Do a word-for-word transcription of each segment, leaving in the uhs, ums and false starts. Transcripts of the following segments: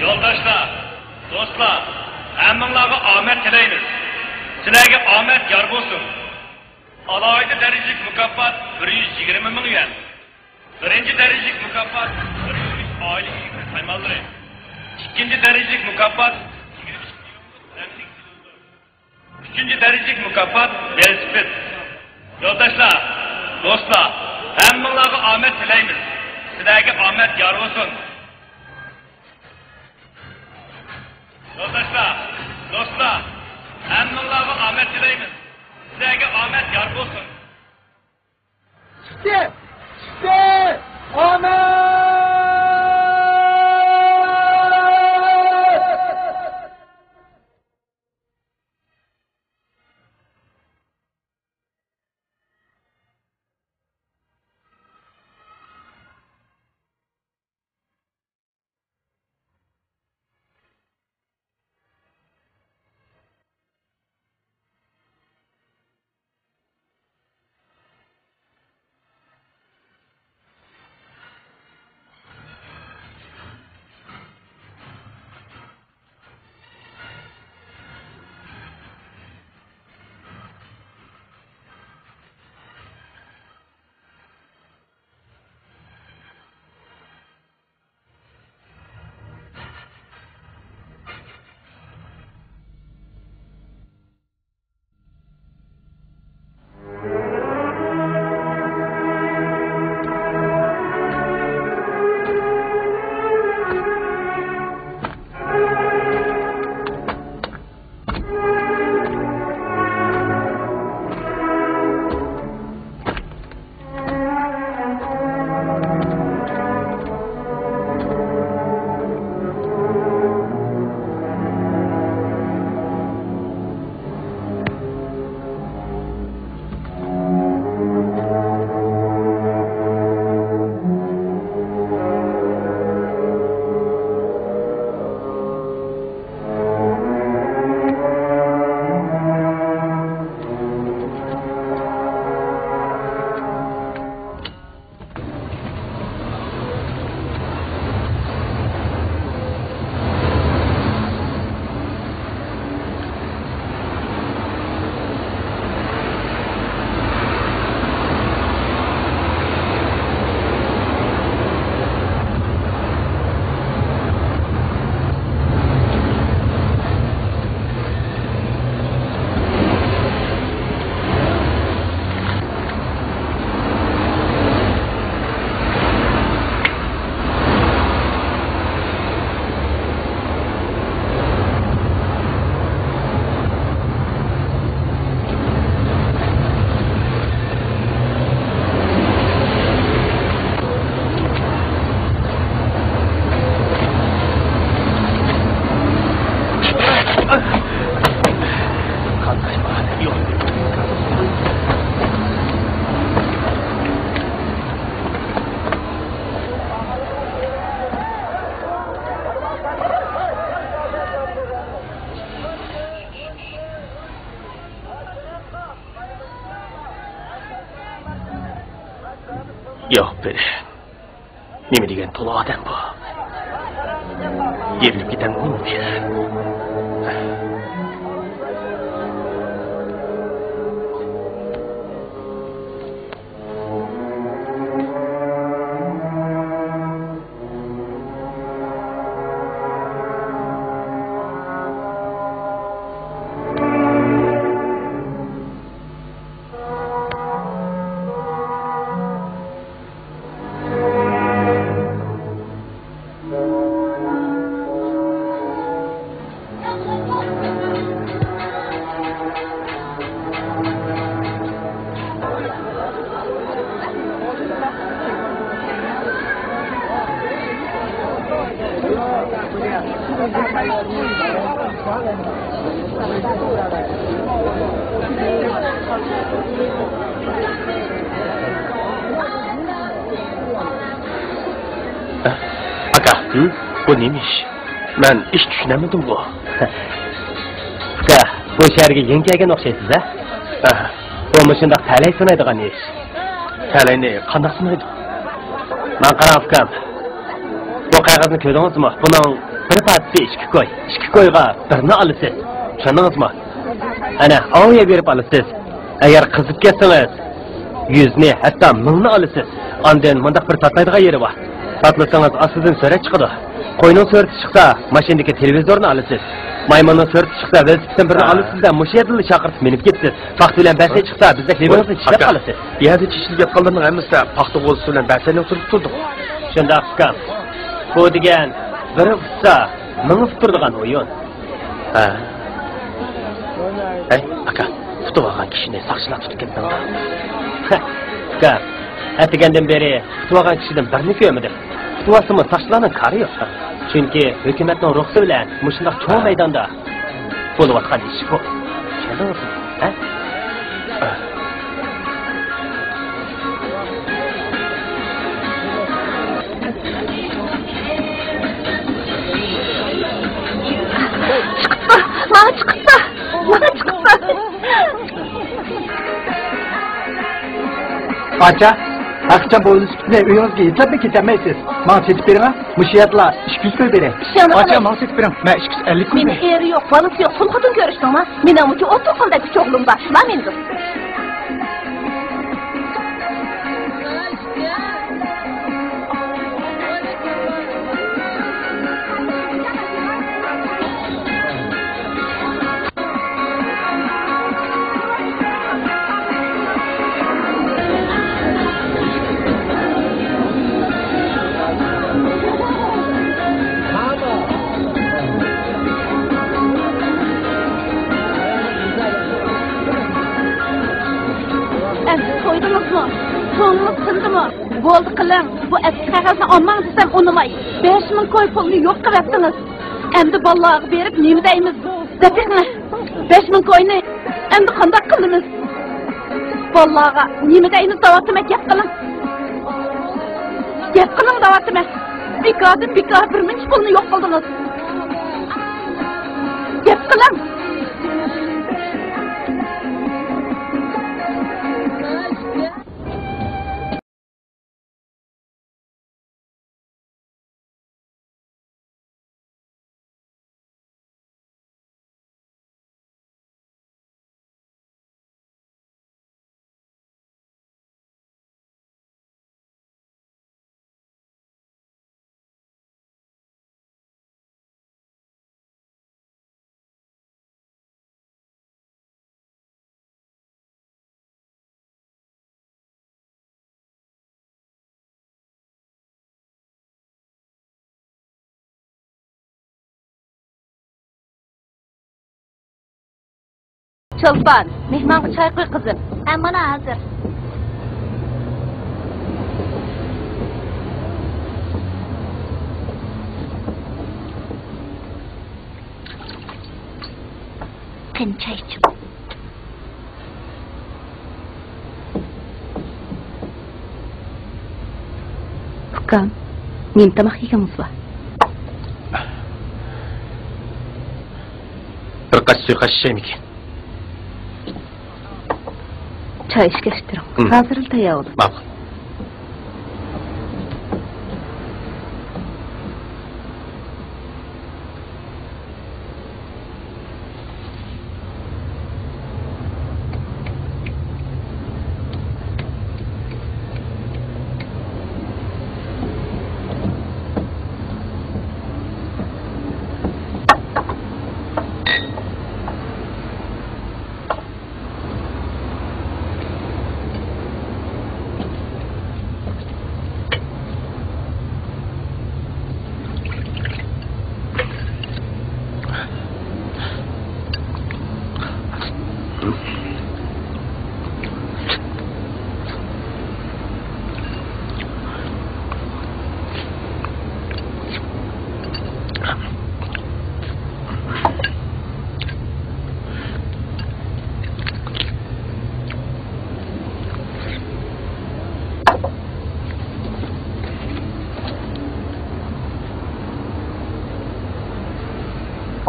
يولداشلار، دوستلار، ھەممىڭلارغا ئامەت تىلەيمىز. سىلەرگە ئامەت يار بولسۇن. ئالاھىدە دەرىجىلىك مۇكاپات بىر يۈز يىگىرمە مىڭ يۈەن. بىرىنچى دەرىجىلىك مۇكاپات بىر يۈز ئۈچ ئائىلە ئىگىلىك سايمانلىرى. ئىككىنچى دەرىجىلىك مۇكاپات يىگىرمە ئىككى مىليون رەڭلىك تېلېۋىزور. ئۈچىنچى دەرىجىلىك مۇكاپات ۋېلىسىپىت. يولداشلار، دوستلار، ھەممىڭلارغا ئامەت تىلەيمىز. سىلەرگە ئامەت يار بولسۇن. يولداشلار، دوستلار، ھەممىڭلارغا ئامەت تىلەيمىز. سىلەرگە ئامەت يار بولسۇن. چىقتى! چىقتى! ئامەت! ياق، بىر نېمە دېگەن تولا ئادەم بۇ؟ يېرىلىپ كېتەمدۇ بىر؟ ئاكا، ھە؟ بۇ نېمە ئىش؟ مەن ھېچ چۈشىنەلمىدىمغۇ. ئۇكا، بۇ شەھەرگە يېڭى كەلگەن ئوخشايسىز ھە؟ ئەھە. بۇ مۇشۇنداق تەلەي سۇنايدىغان ئىش. تەلەينى قانداق سۇنايدۇ؟ ماڭا قاراڭ ئۇكام. بۇ قەغەزنى كۆردىڭىزمۇ؟ بۇنىڭ بىر پارچىسى ئىككى كوي. ئىككى كويغا بىرنى ئالىسىز. چۈشەندىڭىزمۇ؟ ئەنە، ئاۋۇ يەرگە بېرىپ ئالىسىز. ئەگەر قىزىپ كەتسىڭىز، يۈزنى، ھەتتا مىڭنى ئالىسىز. ئاندىن مۇنداق بىر ساتمايدىغان يېرى بار. ساتمىسىڭىز، ئاستىدىن سۈرەت چىقىدۇ. قوينىڭ سۈرىتى چىقسا، ماشىنىدىكى تېلېۋىزورنى ئالىسىز. مايمۇننىڭ سۈرىتى چىقسا، ۋېلىسىپىتتىن بىرنى ھە. ئالىسىز-دە، مۇشۇ يەردىلا چاقىرتىپ مىنىپ كېتىسىز. پاختا بىلەن بەسەي چىقسا، بىزدەك لىۋىڭىزنى چىشلەپ قالىسىز. يەردە چېچىلىپ ياتقانلارنىڭ ھەممىسىدە پاختا غوزىسى بىلەن بەسەينىڭ سۈرىتى تۇرىدۇ. شۇنداق ئۇكام. بۇ دېگەن بىر ئۇتسا، مىڭ ئۇتتۇرىدىغان ئويۇن. ھە. ھەي، ئاكا، ئۇتۇۋالغان كىشىنى ساقچىلار تۇتۇپ كەتمەڭلار. ھە، ئۇكا، ئەتىگەندىن بېرى ئۇتۇۋالغان كىشىدىن بىرنى كۆرمىدىم. ئۇتۇۋالسىمۇ ساقچىلارنىڭ كارى يوق. چۈنكى ھۆكۈمەتنىڭ رۇخسىتى بىلەن مۇشۇنداق چوڭ ھە. مەيداندا بولۇۋاتقان ئىش بۇ. چۈشەندىڭىزمۇ؟ ھە؟ چىقىپتۇ! ماڭا چىقىپتۇ! ماڭا چىقىپتۇ! ئاچا، ھەرقاچان بۇ ۋېلىسىپىتنى ئۆيىڭىزگە يېتىلەپمۇ كېتەلمەيسىز. ماڭا سېتىپ بېرىڭ، مۇشۇ يەردىلا ئىككى يۈز كوي بېرەي. ئىشەنمەيمەن. ئاچا، ماڭا سېتىپ بېرىڭ، مەن ئىككى يۈز ئەللىك كوي مېنىڭ بېرەي. ئېرى يوق، بالىسى يوق، تۇل خوتۇن كۆرۈشتۈڭمۇ؟ مېنىڭمۇ ئوتتۇرا قولدا ئۈچ ئوغلۇم بار، شۇلار مېنىڭدۇر. ئەمدى تويدىڭىزمۇ؟ كۆڭلىڭىز تىندىمۇ؟ بولدى قىلىڭ، بۇ ئەسكى قەغەزنى ئالماڭ دېسەم ئۇنىماي، بەش مىڭ كوي پۇلنى يوق قىلىۋەتتىڭىز. ئەمدى بالىلارغا بېرىپ نېمە دەيمىز؟ دەپ بېقىڭ، بەش مىڭ كوينى ئەمدى قانداق قىلىمىز؟ بالىلارغا نېمە دەيمىز دەۋاتىمەن، گەپ قىلىڭ. گەپ قىلىڭ دەۋاتىمەن. بىكاردىن بىكار بىر مۇنچە پۇلنى يوق قىلدىڭىز. گەپ قىلىڭ. چولپان، مېھمانغا چاي قۇي، قىزىم. ھە، مانا ھازىر. قېنى، چاي ئىچىڭ. ئۇكام، نېمە تاماق يېگىڭىز بار؟ بىر قاچا سۇيۇقئاش ئىچەيمىكىن؟ چاي ئىچكەچ تۇرۇڭ. ھازىرلا تەييار بولىدۇ. ماقۇل.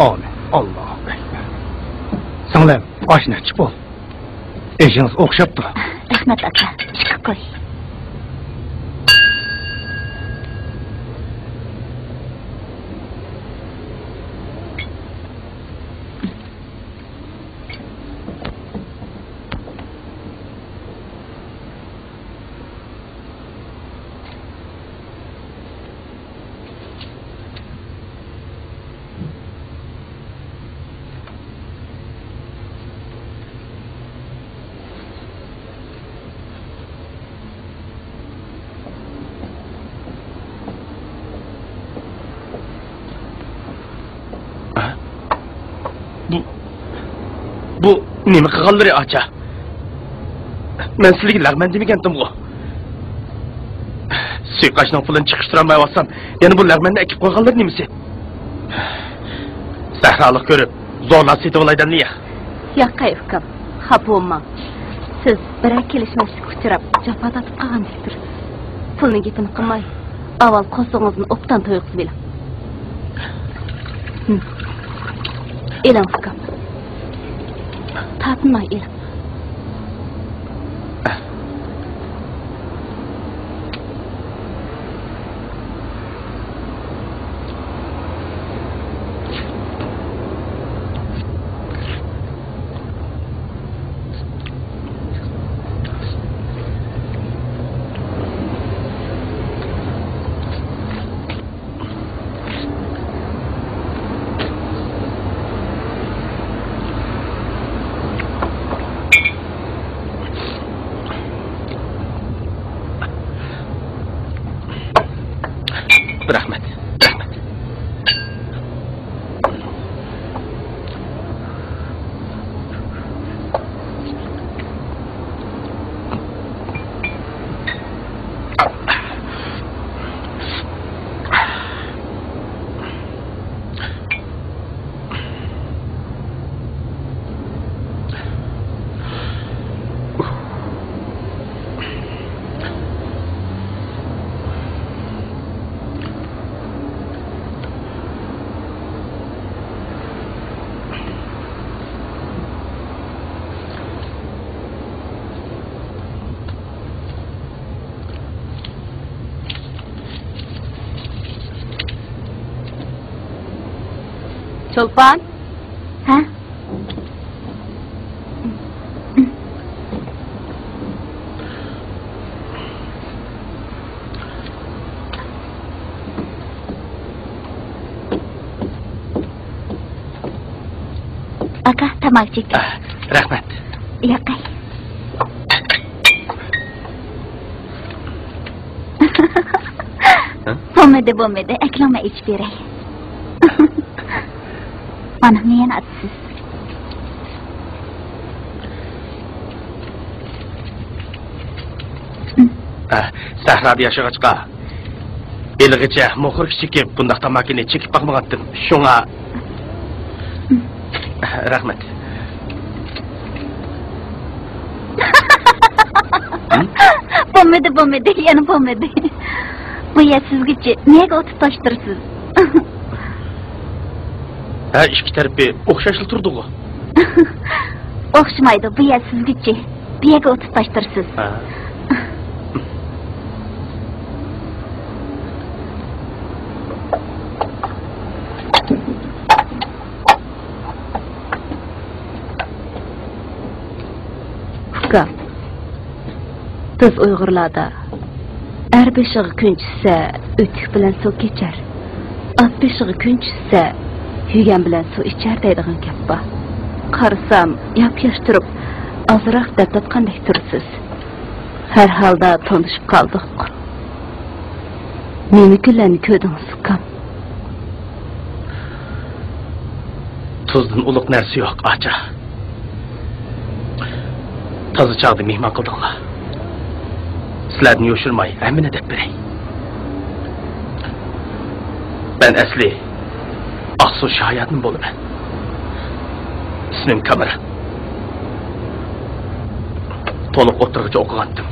ئامىن. ئاللاھۇ ئەكبەر. سىڭلىم، ئاشنى ئىچىپ بول. ئېشىڭىز ئوخشاپتۇ. رەھمەت، ئاكا. ئىچىپ قوي. نېمە قىلغانلىرى، ئاچا؟ مەن سىلىگە لەغمەن دېمىگەنتىمغۇ؟ سۇيىقاشنىڭ پۇلىنى چىقىشتۇرالمايۋاتسام، يەنە بۇ لەغمەننى ئەكىپ قويغانلىرى نېمىسى؟ سەھرالىق كۆرۈپ، زورلاپ سېتىۋالاي دەمدى يا؟ ياقەي ئۇكام، خاپا بولماڭ. سىز بىرەر كېلىشمەسلىككە ئۇچراپ، جاپا تارتىپ قالغاندەك تۇرىسىز. پۇلنىڭ گېپىنى قىلماي، ئاۋۋال قورسىقىڭىزنى ئوبدان تويغۇزۇۋېلىڭ. ھىم. ئېلىڭ ئۇكام. تارتىنماي ئېلىڭ. رەھمەت، رەھمەت. چولپان. ھە؟ ئاكا، تاماكا چېكىڭ. ئە، رەھمەت. ياقەي. ھە؟ بولمىدى، بولمىدى. ئەكىلىڭ، مەن ئېچىپ بېرەي. مانا، مېنى ئاتىسىز. ئە، سەھرادا ياشىغاچقا، ھېلىغىچە موخوركا چېكىپ، بۇنداق تاماكىنى چېكىپ باقمىغانتىم. شۇڭا، رەھمەت. ھىم؟ بولمىدى، بولمىدى، يەنە بولمىدى. بۇ يەر سىزگىچە، نېگە ئوت تۇتاشتۇرىسىز؟ ھە، ئىككى تەرىپى ئوخشاشلا تۇرىدىغۇ. ئوخشىمايدۇ، بۇ يەر سىزگىچە. بۇ يەرگە ئوت تۇتاشتۇرىسىز. ھە. ئۇكا، بىز ئۇيغۇرلاردا «ئەر بېشىغا كۈن چۈشسە، ئۆتۈك بىلەن سۇ كېچەر، ئات بېشىغا كۈن چۈشسە، يۈگەن بىلەن سۇ ئىچەر» دەيدىغان گەپ بار. قارىسام، ياپياش تۇرۇپ، ئازراق دەم تارتقاندەك تۇرىسىز. ھەر ھالدا تونۇشۇپ قالدۇق. نېمە كۈنلەرنى كۆردىڭىز، ئۇكام؟ تۇزدىن ئۇلۇغ نەرسە يوق، ئاچا. تازا چاغدا مېھمان قىلدىڭلار. سىلەردىن يوشۇرماي ھەممىنى دەپ بېرەي. مەن ئەسلى ئاقسۇ شاھىياتىدىن بولىمەن. ئىسمىم كامىران. تولۇق ئوتتۇرىغىچە ئوقۇغانتىم.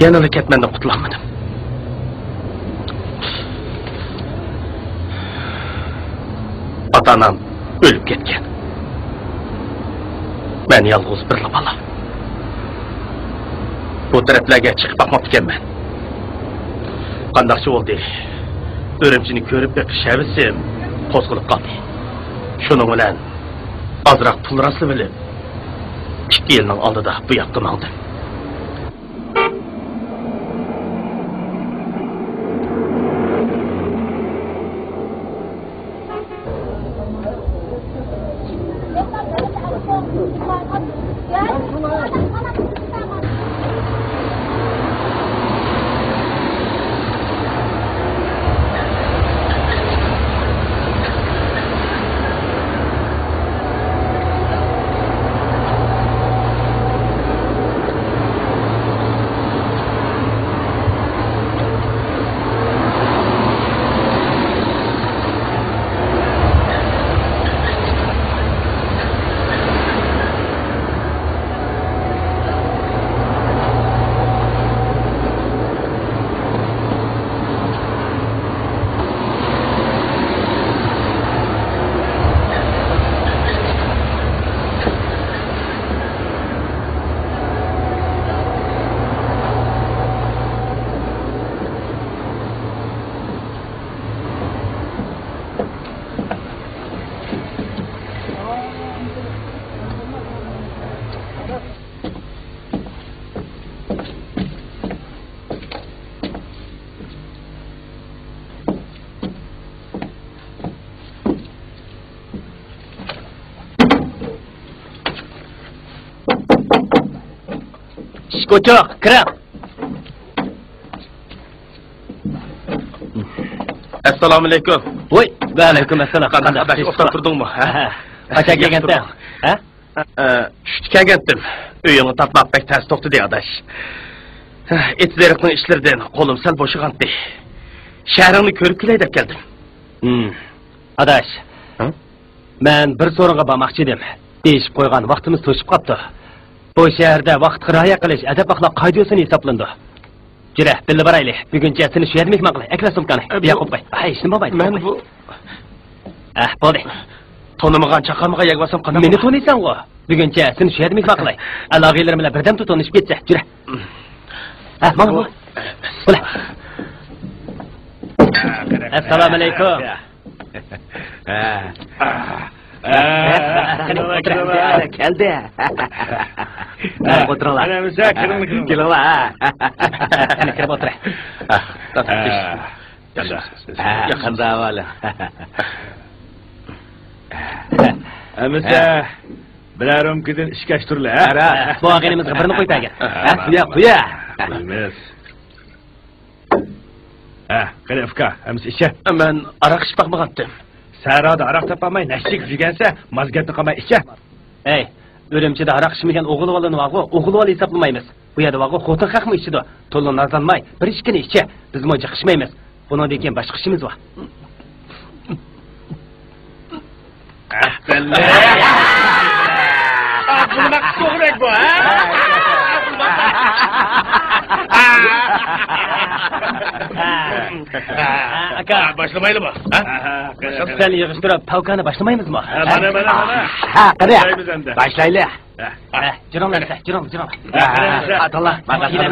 يەنىلا كەتمەندىن قۇتۇلالمىدىم. ئاتا-ئانام ئۆلۈپ كەتكەن. مەن يالغۇز بىرلا بالا. بۇ تەرەپلەرگە چىقىپ باقماپتىكەنمەن. قانداقچە بولدى؟ ئۈرۈمچىنى كۆرۈپ بېقىش ھەۋىسىم قوزغىلىپ قالدى. شۇنىڭ بىلەن ئازراق پۇل راسلىۋېلىپ، ئىككى يىلنىڭ ئالدىدا بۇ ياققا ماڭدىم. ئوچۇق، كىرىڭ. ئەسسالامۇئەلەيكۇم. ۋوي، ۋەئەلەيكۇم ئەسسالام. قانداق ئاداش، ئوبدان تۇردۇڭمۇ، ھە؟ ھە. قاچان كەلگەنتىڭ؟ ھە؟ ئە، چۈشتە كەلگەنتىم. ئۆيۈڭنى تاپماق بەك تەس توختىدى، ئاداش. ئېتىز-ئېرىقنىڭ ئىشلىرىدىن قولۇم سەل بوشىغانتى. شەھىرىڭنى كۆرۈپ كېلەي دەپ كەلدىم. ھىم. ئاداش. ھە؟ مەن بىر سورۇنغا بارماقچى ئىدىم. دېيىشىپ قويغان ۋاقتىمىز توشۇپ قاپتۇ. بۇ شەھەردە ۋاقىتقا رىئايە قىلىش ئەدەپ-ئەخلاق قائىدە-يوسۇن ھېسابلىنىدۇ. جۈرە، بىللە بارايلى. بۈگۈنچە سېنى شۇ يەردە مېھمان قىلاي. ئەكېلە سومكاڭنى. ئە، بۇ ياقۇپ قوي. ھەي، ئىشنى بولمايدۇ. مەن بۇ ھە، بولدى. تونۇمىغان چاققانغا يەگۈ بارسام قانداق مېنى بولار؟ تونۇيسەنغۇ. بۈگۈنچە سېنى شۇ يەردە مېھمان قىلاي. ئالاغىلىرىم بىلەن بىردەمدە تونۇشۇپ كەتسە. جۈرە. ھە، ماڭا، ماڭا. بولە. ئەسسالامۇئەلەيكۇم. ھە. قېنى، ئولتۇرۇڭلار. كەلدى. ھە، ئولتۇرۇڭلار. ئەنە، مىسە، كىرىڭلار، كىرىڭلار. كېلىڭلار، ھە. قېنى، كىرىپ ئولتۇرۇڭ. ھە. ياخشى. ھە، قانداق ئەھۋالىڭ؟ ئەمىسە، بىرەر رومكىدىن ئىچكەچ تۇرلا، ھە؟ بۇ ئاغىنىمىزغا بىرنى قويۇپ بەرگىن. ھە، قويە، قويە. قويىمىز. ھە، قېنى، ئۇكا، ئەمىسە ئىچە. مەن ئاراق ئىچىپ باقمىغانتىم. سەھرادا ئاراق تاپالماي نەشە چېكىپ يۈرگەنسە، ماز گەپنى قىلماي ئىچە. ئەي، ئۈرۈمچىدە ئاراق ئىچمىگەن ئوغۇل بالىنى بارغۇ، ئوغۇل بالا ھېسابلىمايمىز. بۇ يەردە بارغۇ، خوتۇن خەقمۇ ئىچىدۇ. تولا نازلانماي، بىر ئىككىنى ئىچە، بىزمۇ جىق ئىچمەيمىز. بۇنىڭدىن كېيىن باشقا ئىشىمىز بار. ئەپەندىم! بۇنىڭ توغرا بۇ، ھە؟ ئاكا، باشلىمايلىمۇ؟ ھە؟ سەل يىغىشتۇرۇپ، پاۋكانى باشلىمايمىزمۇ؟ ھە، مانا، مانا، مانا. ھە، قېنى. باشلايمىز ئەمدى. باشلايلى. ھە، جۈرۈڭلار، جۈرۈڭ، جۈرۈڭلار. ھە، قېنى. ئاتىلار، ئاتىلار. جۈرۈڭ،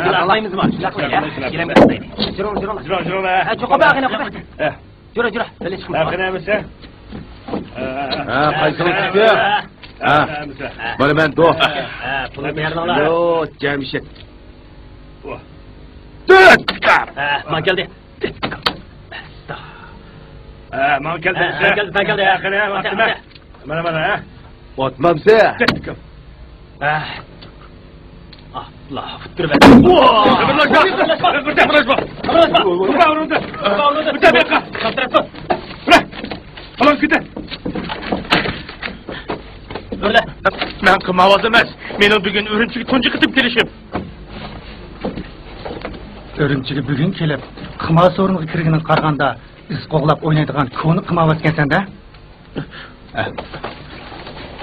جۈرۈڭلار. جۈرۈڭ، جۈرۈڭلار. ھە، چوقۇم بار، قېنى، قېنى. ھە. جۈرە، جۈرە، بىللە چىقىمىز. ھە، قېنى ئەمىسە. ھە، قايسىڭىز چۈشتى؟ ھە، مانا مەن دو. ھە، پۇلنى بېرىڭلار. يو، جەمشىت. ۋاھ. دۆت! ھە، ماڭا كەلدى. ھە، ماڭا كەلدى. ھە، ماڭا كەلدى، ماڭا كەلدى. ھە، قېنى، ھە، ماڭا كەلدى. مانا، مانا، ھە. ئاتمامسە؟ ھە. ئاللا، ئۇتتۇرۇۋەت. قىمىرلاشما! قىمىرلاشما! قىمىرلاشما! قىمىرلاشما! بۇرا ئورۇندىن! بۇرا ئورۇندىن! بۇ تەبىقە! بۇرا! ئالان كېتە! بۇرا! مەن قىمارۋاز ئەمەس. مېنىڭ بۈگۈن ئۈرۈمچىگە تۇنجى قېتىم كېلىشىم. ئۈرۈمچىگە بۈگۈن كېلىپ، قىمار سورۇنىغا كىرگىنىڭگە قارىغاندا، ئىز قوغلاپ ئوينايدىغان كونا قىمارۋاز ئىكەنسەن-دە.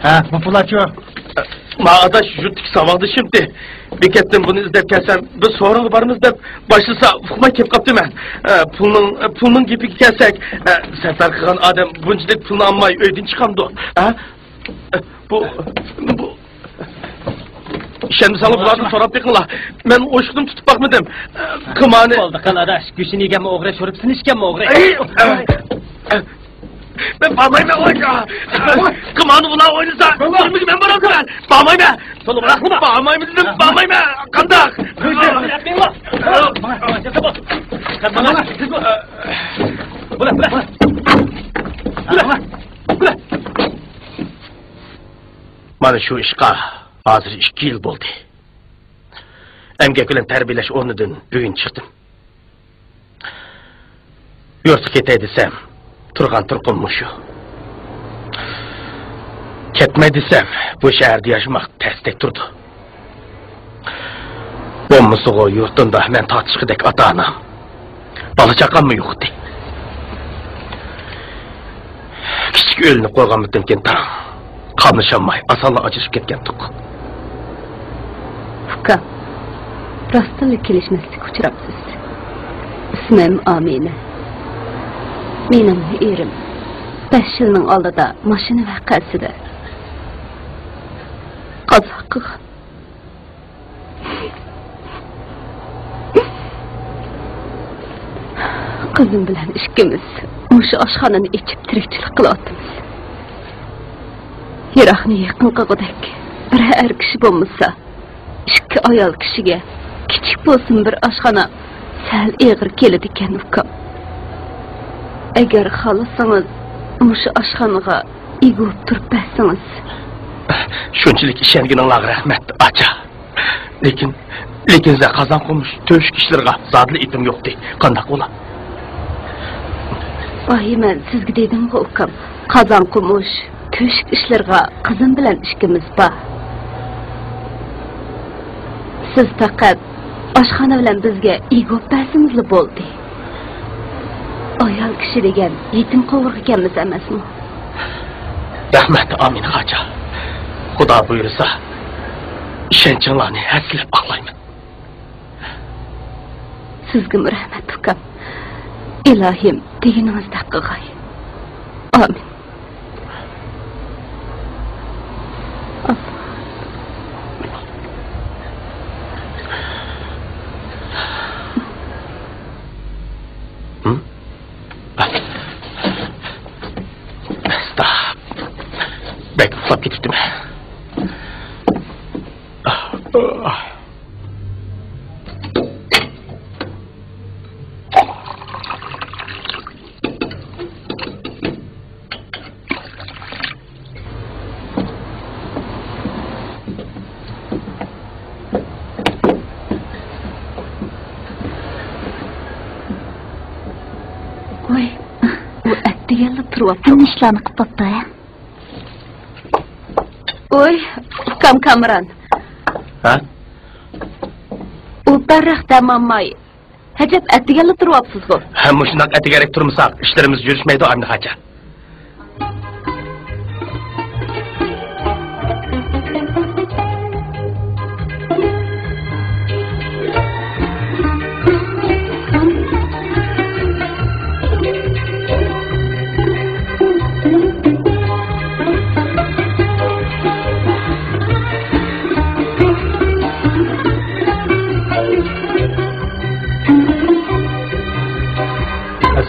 ھە، بۇ پۇلارچۇ؟ ما ئاداش يۇرتتىكى ساۋاقدىشىمتى. بېكەتتىن بۇنى ئىزدەپ كەلسەم، بىز سورۇنغا بارىمىز دەپ باشلىسا، ئۇقماي كېلىپ قاپتىمەن. ئە، پۇلنىڭ، پۇلنىڭ گېپىگە كەلسەك، ئە، سەپەر قىلغان ئادەم بۇنچىلىك پۇلنى ئالماي ئۆيدىن چىقامدۇ؟ ھە؟ ئە، بۇ، بۇ، ئىشەنمىسەڭلار بۇلاردىن سوراپ بېقىڭلار. مەن ئوشۇقنىمۇ تۇتۇپ باقمىدىم. ئە، قىمارنى. بولدى، قىل ئاداش. گۆشىنى يېگەنمۇ ئوغرى، شورپىسىنى ئىچكەنمۇ ئوغرى. ئەي، ئە، ئە. مەن بارمايمەن ئۇلارغا. قىمارنى ئۇلار ئوينىسا، تۈرمىگە مەن بارامدىمەن؟ بارمايمەن. تولا بىراقلىما. بارمايمەن دېدىم، بارمايمەن. قانداق؟ بۇلا، بۇلا. مانا شۇ ئىشقا ھازىر ئىككى يىل بولدى. ئەمگەك بىلەن تەربىيەلەش ئورنىدىن بۈگۈن چىقتىم. يۇرتقا كېتەي دېسەم، تۇرغان تۇرقۇم مۇشۇ. كەتمەي دېسەم، بۇ شەھەردە ياشىماق تەستەك تۇرىدۇ. بولمىسىغۇ يۇرتۇمدا مەن تارتىشقۇدەك ئاتا-ئانام، بالا-چاقاممۇ يوقتى. كىچىك ئۆيلىنىپ قويغانمىتىمكىن تاڭ، قاملىشالماي ئاسانلا ئاجرىشىپ كەتكەنتۇق. ئۇكام، راستتىنلا كېلىشمەسلىككە ئۇچراپسىز. ئىسمىم ئامىنە. مېنىڭ ئېرىم بەش يىلنىڭ ئالدىدا ماشىنا ۋەقەسىدە قازا قىلغان. قىزىم بىلەن ئىككىمىز مۇشۇ ئاشخانىنى ئېچىپ تىرىكچىلىك قىلىۋاتىمىز. يىراقنى يېقىن قىلغۇدەك بىر ئەر كىشى بولمىسا، ئىككى ئايال كىشىگە كىچىك بولسىمۇ بىر ئاشخانا سەل ئېغىر كېلىدىكەن، ئۇكام. ئەگەر خالىسىڭىز، مۇشۇ ئاشخانىغا ئىگە بولۇپ تۇرۇپ بەرسىڭىز. شۇنچىلىك ئىشەنگىنىڭلارغا رەھمەت، ئاچا. لېكىن لېكىن سىزدە قازان قومۇش، تۆشۈك ئىشلىرىغا زادىلا ئېتىم يوقتى. قانداق بولا؟ ۋاي، مەن سىزگە دېدىمغۇ، ئۇكام. قازان قومۇش، تۆشۈك ئىشلىرىغا قىزىم بىلەن ئىككىمىز بار. سىز پەقەت ئاشخانا بىلەن بىزگە ئىگە بولۇپ بەرسىڭىزلا بولدى. ئايال كىشى دېگەن يېتىم قوۋۇرغا كەلمىسە ئەمەسمۇ؟ رەھمەت، ئامىنە خاجا. خۇدا بۇيرۇسا، ئىشەنچىڭلارنى ھەسسىلەپ ئاقلايمەن. سىزگىمۇ رەھمەت، ئۇكام. ئىلاھىم، دېگىنىڭىزدەك قىلغاي. ئامىن. ئاستا. بەك ئۇخلاپ كېتىپتىمەن. ۋاي، ئۇ ئەتىگەنلا تۇرۇۋاپتۇ. نېمە ئىشلارنى قىلىپ بوپتۇ، ھە؟ ۋاي، ئۇكام كامېران. ھە؟ ئۇ پەررەخ دەم ئالماي، ھەجەپ ئەتىگەنلا تۇرۇۋاپسىزغۇ؟ ھە، مۇشۇنداق ئەتىگەنلىك تۇرمىساق، ئىشلىرىمىز يۈرۈشمەيدۇ، ئامىنە خاجا.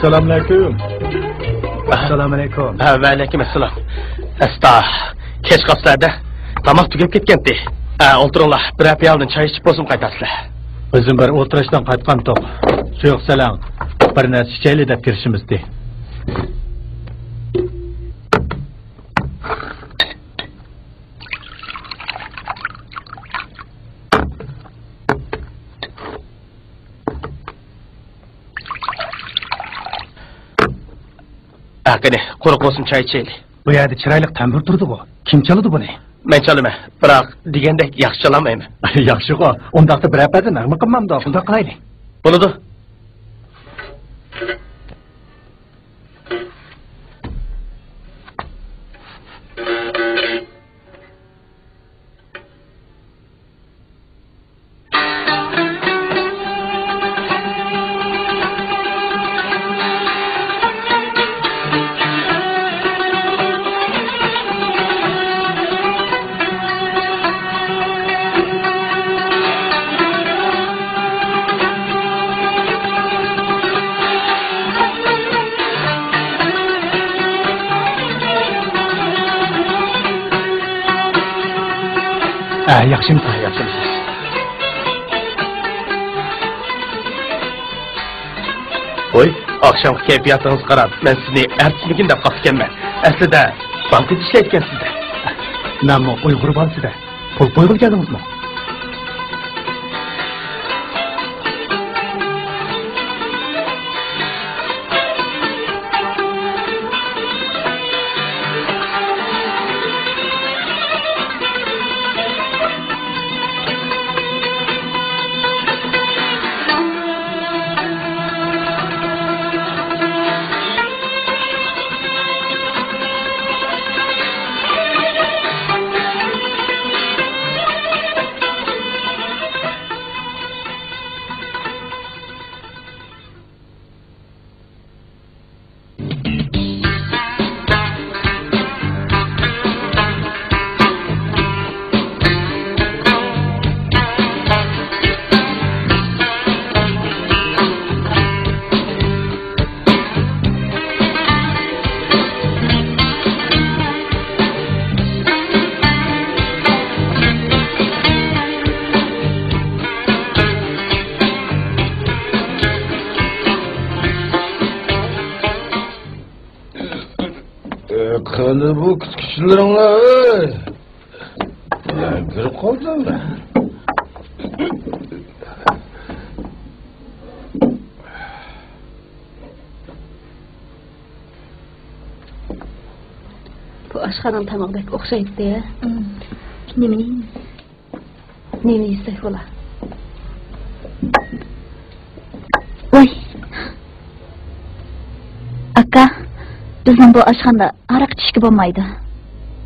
ئەسسالامۇئەلەيكۇم. ئەسسالامۇئەلەيكۇم. ھە، ۋەئەلەيكۇم ئەسسالام. ئەستا، كەچ قاپسىلەر-دە. تاماق تۈگەپ كەتكەنتى. ھە، ئولتۇرۇڭلار. بىرەر پىيالىدىن چاي ئىچىپ بولسىمۇ قايتارسىلەر. ئۆزۈم بىر ئولتۇرۇشتىن قايتقانتۇق. سۇيۇق سەلەڭ. بىر نەرسە ئىچەيلى دەپ كىرىشىمىزتى. ھە، قېنى، قۇرۇق بولسۇن، چاي ئىچەيلى. بۇ يەردە چىرايلىق تەمبۇر تۇرىدىغۇ. كىم چالىدۇ بۇنى؟ مەن چالىمەن، بىراق دېگەندەك ياخشى چالالمايمەن. ياخشىغۇ، ئۇنداقتا بىرەر پەدە نەغمە قىلمامدۇق؟ شۇنداق قىلايلى. بولىدۇ. ھە، ياخشىمۇ؟ ھە، ياخشىمۇ؟ ھوي، ئاخشامقى كەيپىياتىڭىزغا قاراپ، مەن سىزنى ئەرتىسمىكىن دەپ قاپتىكەنمەن. ئەسلىدە بانكىدا ئىشلەيدىكەنسىز-دە. مەنمۇ ئۇيغۇر بالىسى-دە. پۇل قويغىلى كەلدىڭىزمۇ؟ قېنى بۇ كىچىكلىرىڭلار؟ كىرىپ قالدىم. ئاشخانىنىڭ تامىقى بەك ئوخشايتتى. مم. نېمە يەيمىز؟ نېمە يېسەك بولا؟ ۋاي. ئاكا، بىزنىڭ بۇ ئاشخانىدا ھاراق ئىچىشكە بولمايدۇ.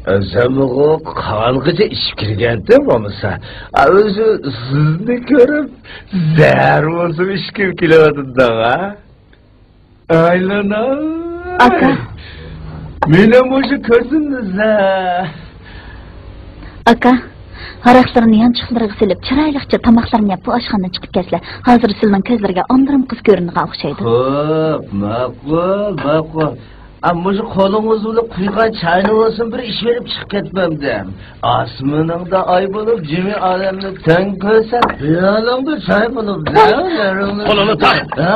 ئۆزۈمغۇ قانغىچە ئىچىپ كىرگەنتىم بولمىسا. ئا، ئۆزى سىزنى كۆرۈپ، زەھەر بولسىمۇ ئىچكۈم كېلىۋاتىدۇ، ھە؟ ئايلىناي. ئاكا. مېنىڭ مۇشۇ كۆزۈمنى زە-. ئاكا، ھاراقلىرىنى يانچۇقلىرىغا سېلىپ، چىرايلىقچە تاماقلىرىنى يەپ، بۇ ئاشخانىدىن چىقىپ كەتسىلە. ھازىر سىلىنىڭ كۆزلىرىگە ئالمىرام قىز كۆرۈنىدىغان ئوخشايدۇ. خوپ، ماقۇل، ماقۇل. ئا، مۇشۇ قولىڭىز بىلەن قۇيغان چاينى بولسۇن بىر ئىچىۋېلىپ چىقىپ كەتمەمدىم. ئاسمىنىڭدا ئاي بولۇپ، جىمى ئالەمنى تەڭ كۆرسەم، خىيالىڭدا چاي بولۇپ، نەلەرنى. قولۇڭنى تارت. ھە؟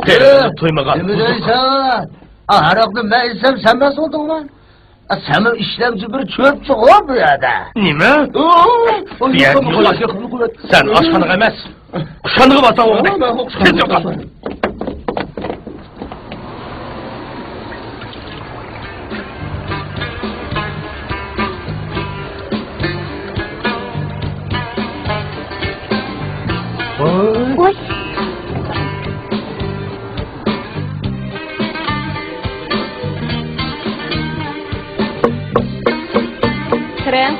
قېرىڭنى تويمىغان. نېمە دەيسەن؟ ئا، ھاراقنى مەن ئىچسەم، سەن مەس بولدۇڭمۇ؟ ئا، سەنمۇ ئىشلەمچى بىر چۆپچىغۇ بۇ يەردە. نېمە؟ ئۇ، ئۇ، بۇ يەردە يوق. سەن ئاشخانىغا ئەمەس. كۇشانغا باتاڭ ئوغلى. تېز يوقال. ۋاي. كىرىڭ.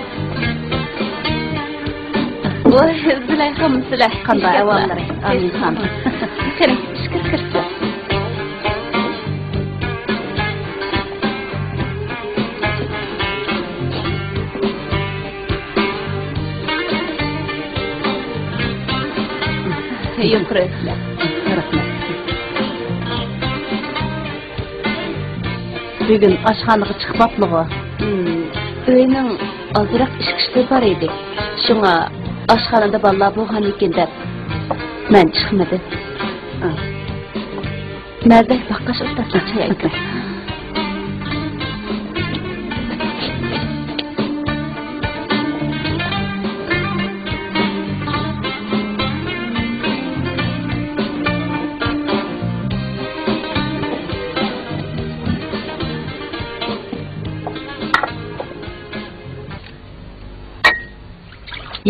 ۋاي، زۇلەيخا، سىلەر. قانداق ئەھۋاللىرى، ئامىنخان؟ كىرىڭ، ئىچكىرى كىرسىلەر. يۇقىرى ئۆتسىلەر. رەھمەت. بۈگۈن ئاشخانىغا چىقماپلىغۇ؟ ھىم، ئۆينىڭ ئازراق ئىچكى ئىشلىرى بار ئىدى. شۇڭا ئاشخانىدا بالىلار بولغاندىكىن دەپ مەن چىقمىدىم. ئا. مەردەك باققاچ ئوتتۇرىسىغا چاي ئەكىل.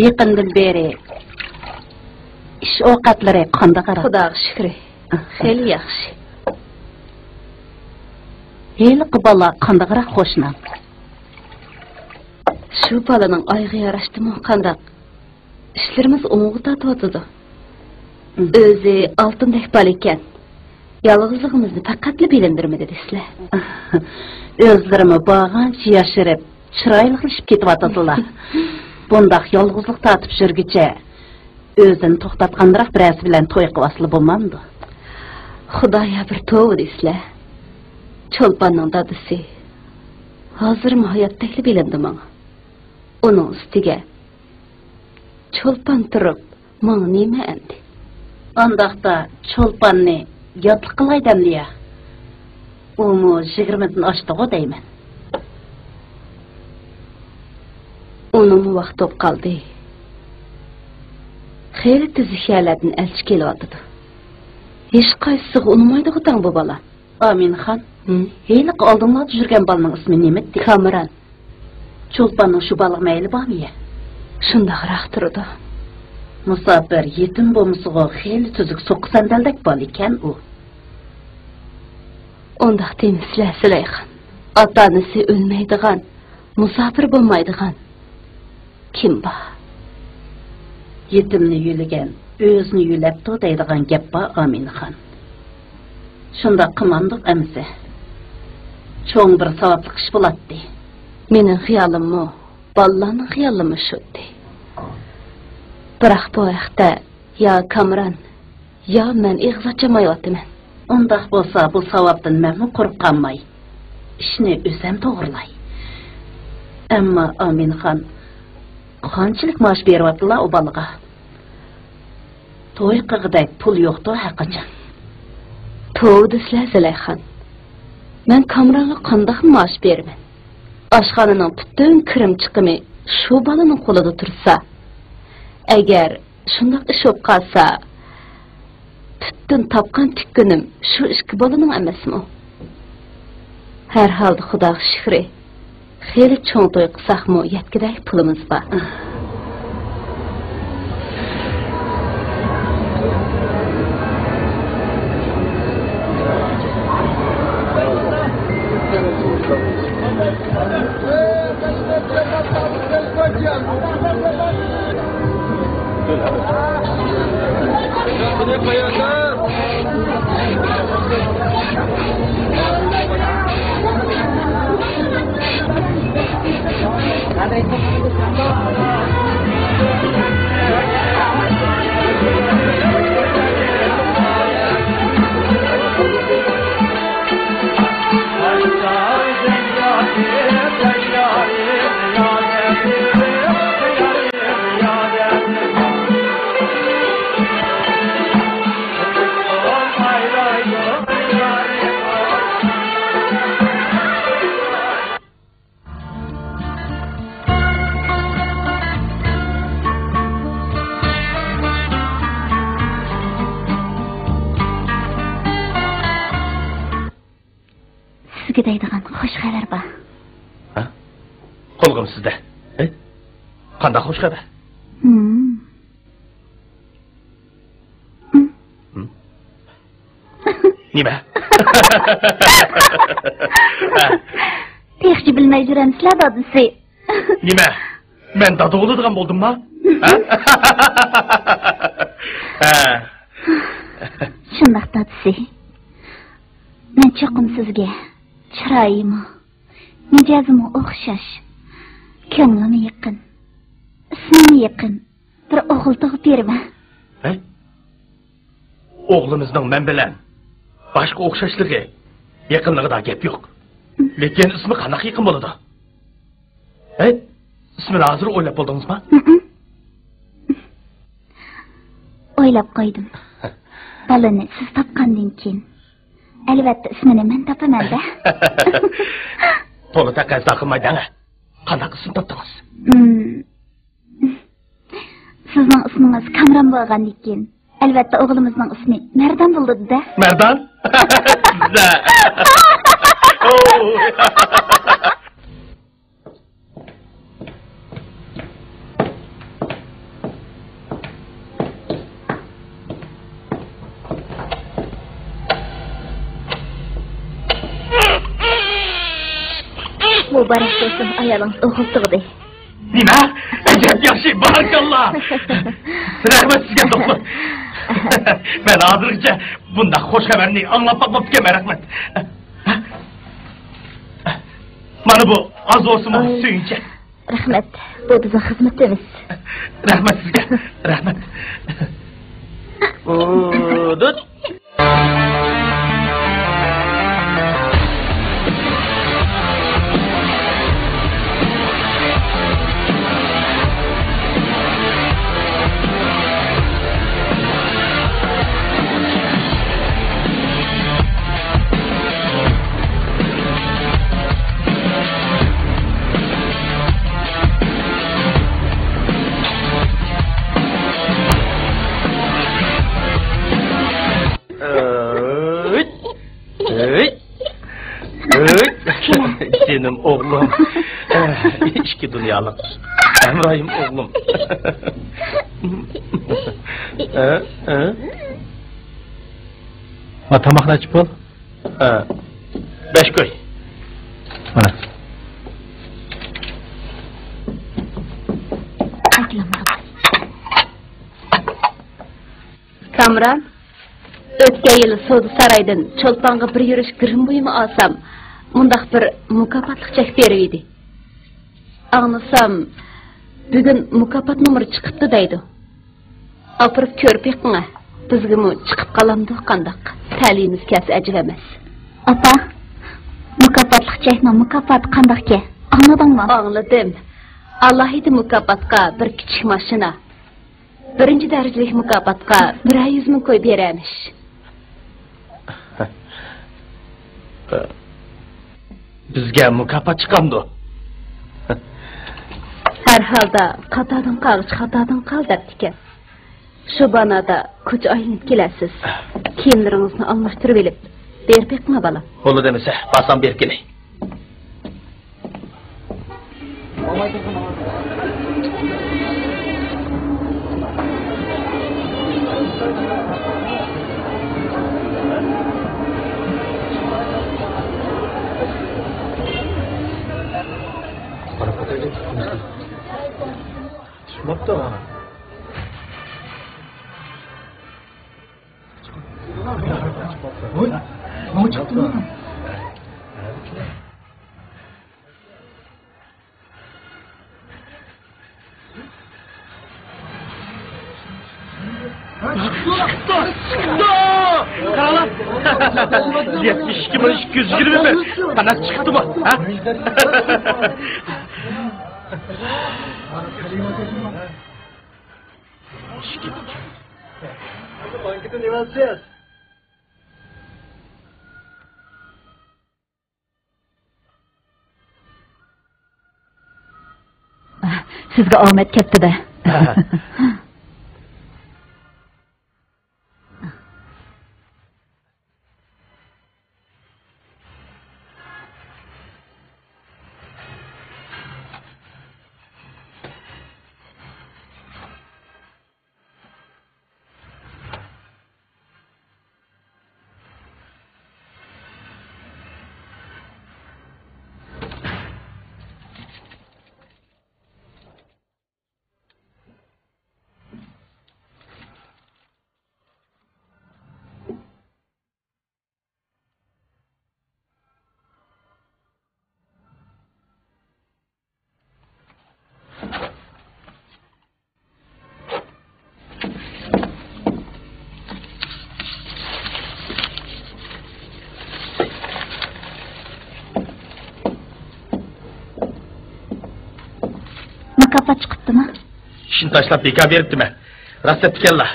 يېقىندىن بېرى ئىش ئوقەتلىرى قانداقراق؟ خۇداغا شۈكرى، خېلى ياخشى. ھېلىقى بالا قانداقراق قوشنام؟ شۇ بالىنىڭ ئايىغى ياراشتىمۇ قانداق؟ ئىشلىرىمىز ئوڭغا تارتىۋاتىدۇ. مم. ئۆزى ئالتۇندەك بالا ئىكەن. يالغۇزلۇقىمىزنى پەقەتلا بىلىندۈرمىدى دېسىلە. ئۆزلىرىمۇ بارغانچە ياشىرىپ، چىرايلىقلىشىپ كېتىۋاتىدىلا. بۇنداق يالغۇزلۇق تارتىپ يۈرگۈچە، ئۆزىنى توختاتقاندىراق بىرەرسى بىلەن توي قىلىۋالسىلا بولمامدۇ؟ خۇدايا بىر توۋا دېسىلە. چولپاننىڭ دادىسى ھازىرمۇ ھاياتتەكلا بىلىندى ماڭا. ئۇنىڭ ئۈستىگە چولپان تۇرۇپ، ماڭا نېمە ئەمدى؟ ئانداقتا چولپاننى ياتلىق قىلاي دەمدىيە. ئۇمۇ يىگىرمىدىن ئاشتىغۇ دەيمەن. ئۇنىڭمۇ ۋاقتى بولۇپ قالدى. خېلى تۈزۈك يەرلەردىن ئەلچى كېلىۋاتىدۇ. ھېچقايسىسىغا ئۇنىمايدىغۇ تاڭ بۇ بالا. ئامىنخان، ھىم؟ ھېلىقى ئالدىڭلاردا يۈرگەن بالىنىڭ ئىسمى نېمىدى؟ كامران. چولپاننىڭ شۇ بالىغا مەيلى بارمۇ يە؟ شۇنداقراق تۇرىدۇ. مۇساپىر، يېتىم بولمىسىغۇ خېلى تۈزۈك سوققا سەندەلدەك بالا ئىكەن ئۇ. ئۇنداق دېمىسىلە، زۇلەيخان. ئاتا-ئانىسى ئۆلمەيدىغان، مۇساپىر بولمايدىغان كىم بار؟ يېتىمنى يۆلىگەن ئۆزىنى يۆلەپتۇ دەيدىغان گەپ بار، ئامىنخان. شۇنداق قىلمامدۇق ئەمىسە؟ چوڭ بىر ساۋابلىق ئىش بولاتتى. مېنىڭ خىيالىممۇ، بالىلارنىڭ خىيالىمۇ شۇ ئىدى. بىراق بۇ ھەقتە يا كامران، يا مەن ئېغىز ئاچالمايۋاتىمەن. ئۇنداق بولسا، بۇ ساۋابتىن مەنمۇ قۇرۇق قالماي، ئىشنى ئۆزۈم توغرىلاي. ئەمما ئامىنخان، قانچىلىك مائاش بېرىۋاتىدىلا ئۇ بالىغا؟ توي قىلغۇدەك پۇل يوقتۇ ھەرقاچان. توۋا دېسىلە، زۇلەيخان. مەن كامرانغا قانداق مائاش بېرىمەن؟ ئاشخانىنىڭ پۈتۈن كىرىم چىقىمى شۇ بالىنىڭ قولىدا تۇرسا، ئەگەر شۇنداق ئىش بولۇپ قالسا، پۈتۈن تاپقان تىككىنىم شۇ ئىككى بالىنىڭ ئەمەسمۇ؟ ھەر ھالدا خۇداغا شۈكرى، خېلى چوڭ توي قىلساقمۇ يەتكۈدەك پۇلىمىز بار. سىزگە دەيدىغان خوش خەۋەر بار. ھە؟ قۇلىقىم سىزدە. ھە؟ قانداق خوش خەۋەر؟ ھىم. ھىم. ھىم؟ نېمە؟ تېخىچە بىلمەي يۈرەمسىلەر، دادىسى؟ نېمە؟ مەن دادا بولىدىغان بولدۇمما؟ ھە؟ ھە. شۇنداق، دادىسى. مەن چوقۇم سىزگە چىرايىمۇ، مىجەزىمۇ ئوخشاش، كۆڭلىمۇ يېقىن، ئىسمىمۇ يېقىن بىر ئوغۇل تۇغۇپ بېرىمەن. ھە؟ ئوغلىمىزنىڭ مەن بىلەن باشقا ئوخشاشلىقى، يېقىنلىقىدا گەپ يوق. لېكىن ئىسمى قانداق يېقىن بولىدۇ؟ ھەي، ئىسمىنى ھازىر ئويلاپ بولدىڭىزما؟ ھىم. ئويلاپ قويدۇم. بالىنى سىز تاپقاندىن كېيىن، ئەلۋەتتە، ئىسمىنى مەن تاپىمەن-دە. تولا تەقەززا قىلماي دەڭە. قانداق ئىسىم تاپتىڭىز؟ ھىم. سىزنىڭ ئىسمىڭىز كامران بولغاندىكىن، ئەلۋەتتە ئوغلىمىزنىڭ ئىسمى مەردان بولىدۇ-دە. مەردان؟ سىزدە. مۇبارەك بولسۇن، ئايالىڭىز ئوغۇل تۇغدى. نېمە؟ ئەجەب ياخشى، بارىكاللا! رەھمەت سىزگە، دوختۇر. مەن ھازىرغىچە بۇنداق خوش خەۋەرنى ئاڭلاپ باقماپتىكەنمەن، رەھمەت. مانا بۇ ئاز بولسىمۇ سۆيۈنچەك. رەھمەت، بۇ بىزنىڭ خىزمىتىمىز. رەھمەت سىزگە، رەھمەت. ئۇدۇت. ئۆي، ئۆي، ئۆي. جېنىم ئوغلۇم. ئىككى دۇنيالىق ھەمراھىم ئوغلۇم. ھە، ھە. ۋە تاماق نەچچە پۇل؟ ھە، بەش كوي. مانا. كامران، ئۆتكەن يىلى سودا سارايدىن چولپانغا بىر يۈرۈش گىرىم بۇيۇمى ئالسام، مۇنداق بىر مۇكاپاتلىق چەك بېرىۋىدى. ئاڭلىسام، بۈگۈن مۇكاپات نومۇرى چىقىپتۇ دەيدۇ. ئاپىرىپ كۆرۈپ بېقىڭە، بىزگىمۇ چىقىپ قالامدۇ قانداق؟ تەلىيىمىز كەلسە ئەجەب ئەمەس. ئاپا، مۇكاپاتلىق چەكنىڭ مۇكاپاتى قانداقكەن؟ ئاڭلىدىڭمۇ؟ ئاڭلىدىم. ئالاھىدە مۇكاپاتقا بىر كىچىك ماشىنا، بىرىنچى دەرىجىلىك مۇكاپاتقا بىرەر يۈز مىڭ كوي بېرەرمىش. بىزگە مۇكاپات چىقامدۇ؟ ھەر ھالدا، «قاتادىن قالغىچە خاتادىن قال» دەپتىكەن. شۇ بانادا كوچا ئايلىنىپ كېلەرسىز. كىيىملىرىڭىزنى ئالماشتۇرۇۋېلىپ، بېرىپ بېقىڭە، بالام. بولىدۇ ئەمىسە، بارسام بېرىپ كېلەي. قاراپ كېتەيلى. چۈشمەپتۇ. ھوي، ماڭا چىقتىمۇ؟ چىقىپتۇ! چىقىپتۇ! قاراڭلار! يەتمىش ئىككى مىڭ ئىككى يۈز يىگىرمە بىر! قانداق چىقىپتۇ بۇ، ھە؟ بانكىدىن ئېۋەتسىز. سىزگە ئامەت كەپتۇ-دە. مۇكاپات چىقىپتىما؟ ئىشنى تاشلاپ بىكار بېرىپتىمەن. راست دەپتىكەنلا.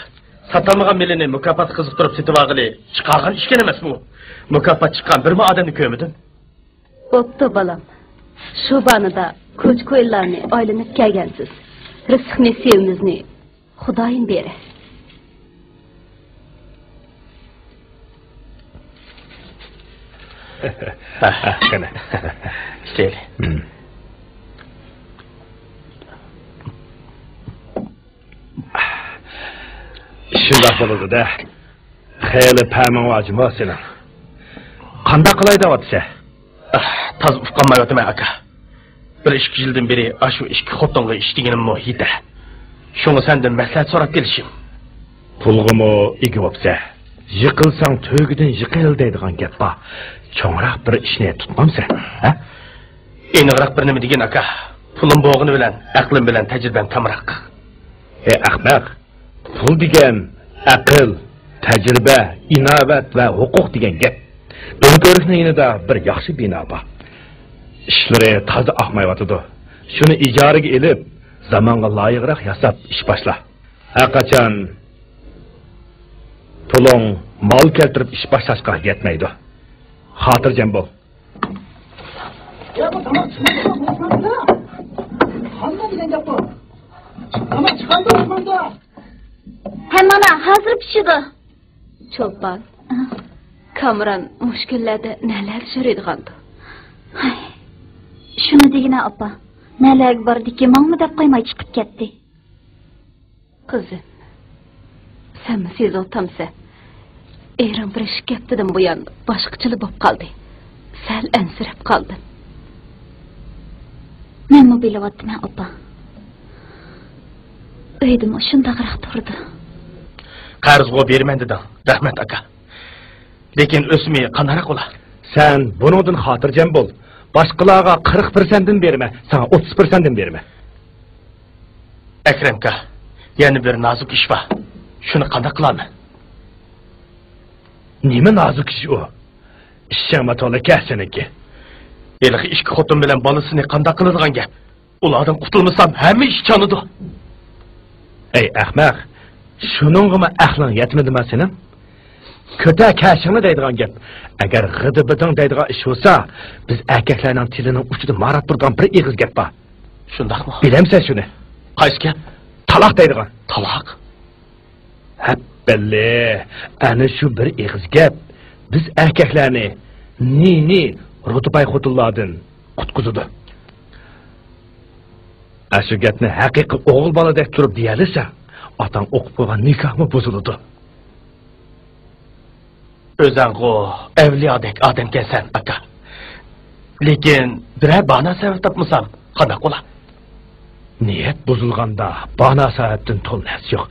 ساتالمىغان مېلىنى مۇكاپاتقا قىزىقتۇرۇپ سېتىۋالغىلى چىقارغان ئىشكەن ئەمەسمۇ؟ مۇكاپات چىققان بىرمۇ ئادەمنى كۆرمىدىم. بوپتۇ، بالام. شۇ بانىدا كوچا-كويلارنى ئايلىنىپ كەلگەنسىز. رىزىق-نېسىۋىمىزنى خۇدايىم بېرە. قېنى، ئىچەيلى. شۇنداق بولىدۇ-دە. خېلى پەمىڭ بار جۇمۇ سېنىڭ. قانداق قىلاي دەۋاتىسەن؟ ئاھ، تازا ئۇقالمايۋاتىمەن، ئاكا. بىر ئىككى يىلدىن بېرى ئاشۇ ئىككى خوتۇنغا ئىش دېگىنىممۇ يېتە. شۇڭا سەندىن مەسلىھەت سوراپ كېلىشىم. پۇلغىمۇ ئىگە بوپسەن. يىقىلساڭ تۆگىدىن يىقىل دەيدىغان گەپ بار. چوڭراق بىر ئىشنى تۇتمامسەن، ھە؟ ئېنىقراق بىر نېمە دېگىن، ئاكا. پۇلۇم بولغىنى بىلەن ئەقلىم بىلەن تەجرىبەم كامراق. ئەي ئەخمەق، پۇل دېگەن ئەقىل، تەجرىبە، ئىناۋەت ۋە ھوقۇق دېگەن گەپ. دۆڭكۆۋرۈكنىڭ يېنىدا بىر ياخشى بىنا بار. ئىشلىرى تازا ئاقمايۋاتىدۇ. شۇنى ئىجارىگە ئېلىپ، زامانغا لايىقراق ياساپ ئىش باشلا. ھەرقاچان پۇلۇڭ مال كەلتۈرۈپ ئىش باشلاشقا يەتمەيدۇ. خاتىرجەم بول. يا، بۇ تاماق چىقمايدۇ، بۇ چىقمايدۇ. قانداق دېگەن گەپ بۇ؟ تاماق چىقامدۇ، چىقمامدۇ؟ ھە، مانا، ھازىر پىشىدۇ. چولپان، كامران مۇشۇ كۈنلەردە نەلەردە يۈرىدىغاندۇ؟ ھاي، شۇنى دېگىنە، ئاپا. نەلەرگە باردىكى، ماڭىمۇ دەپ قويماي چىقىپ كەتتى. قىزىم، سەنمۇ سېزىۋاتامسەن؟ ئېرىڭ بىر ئىككى ھەپتىدىن بۇيان باشقىچىلا بولۇپ قالدى. سەل ئەنسىرەپ قالدىم. مەنمۇ بىلىۋاتىمەن، ئاپا. ئۆيدىمۇ شۇنداقراق تۇرىدۇ. قەرزغۇ بېرىمەن دېدىڭ. رەھمەت، ئاكا. لېكىن ئۆسۈمى قانداقراق بولا؟ سەن بۇنىڭدىن خاتىرجەم بول. باشقىلارغا قىرىق پىرسەنتتىن بېرىمەن، ساڭا ئوتتۇز پىرسەنتتىن بېرىمەن. ئەكرەمكا، يەنە بىر نازۇك ئىش بار. شۇنى قانداق قىلارمەن؟ نېمە نازۇك ئىش ئۇ؟ ئىشىڭمۇ تولىكەن سېنىڭكى. ھېلىقى ئىككى خوتۇن بىلەن بالىسىنى قانداق قىلىدىغان گەپ؟ ئۇلاردىن قۇتۇلمىسام، ھەممە ئىش چانىدۇ. ئەي ئەخمەق، شۇنىڭغىمۇ ئەقلىڭ يەتمىدىما سېنىڭ؟ كۆتەر كەشىڭنى دەيدىغان گەپ. ئەگەر غىدىبىدىڭ دەيدىغان ئىش بولسا، بىز ئەركەكلەرنىڭ تىلىنىڭ ئۇچىدا ماراپ تۇرىدىغان بىر ئېغىز گەپ بار. شۇنداقمۇ؟ بىلەمسەن شۇنى؟ قايسى گەپ؟ تالاق دەيدىغان. تالاق؟ ھەپپەللى، ئەنە شۇ بىر ئېغىز گەپ بىز ئەركەكلەرنى نى-نى رۇتۇپاي خوتۇنلاردىن قۇتقۇزىدۇ. ئاشۇ گەپنى ھەقىقىي ئوغۇل بالىدەك تۇرۇپ دېيەلىسەڭ، ئاتاڭ ئوقۇپ قويغان نىكاھمۇ بۇزۇلىدۇ. ئۆزەڭغۇ ئەۋلىيادەك ئادەمكەنسەن، ئاكا. لېكىن بىرەر بانا سەۋەب تاپمىسام، قانداق بولا؟ نىيەت بۇزۇلغاندا بانا سەۋەبتىن تولۇن نەرسە يوق.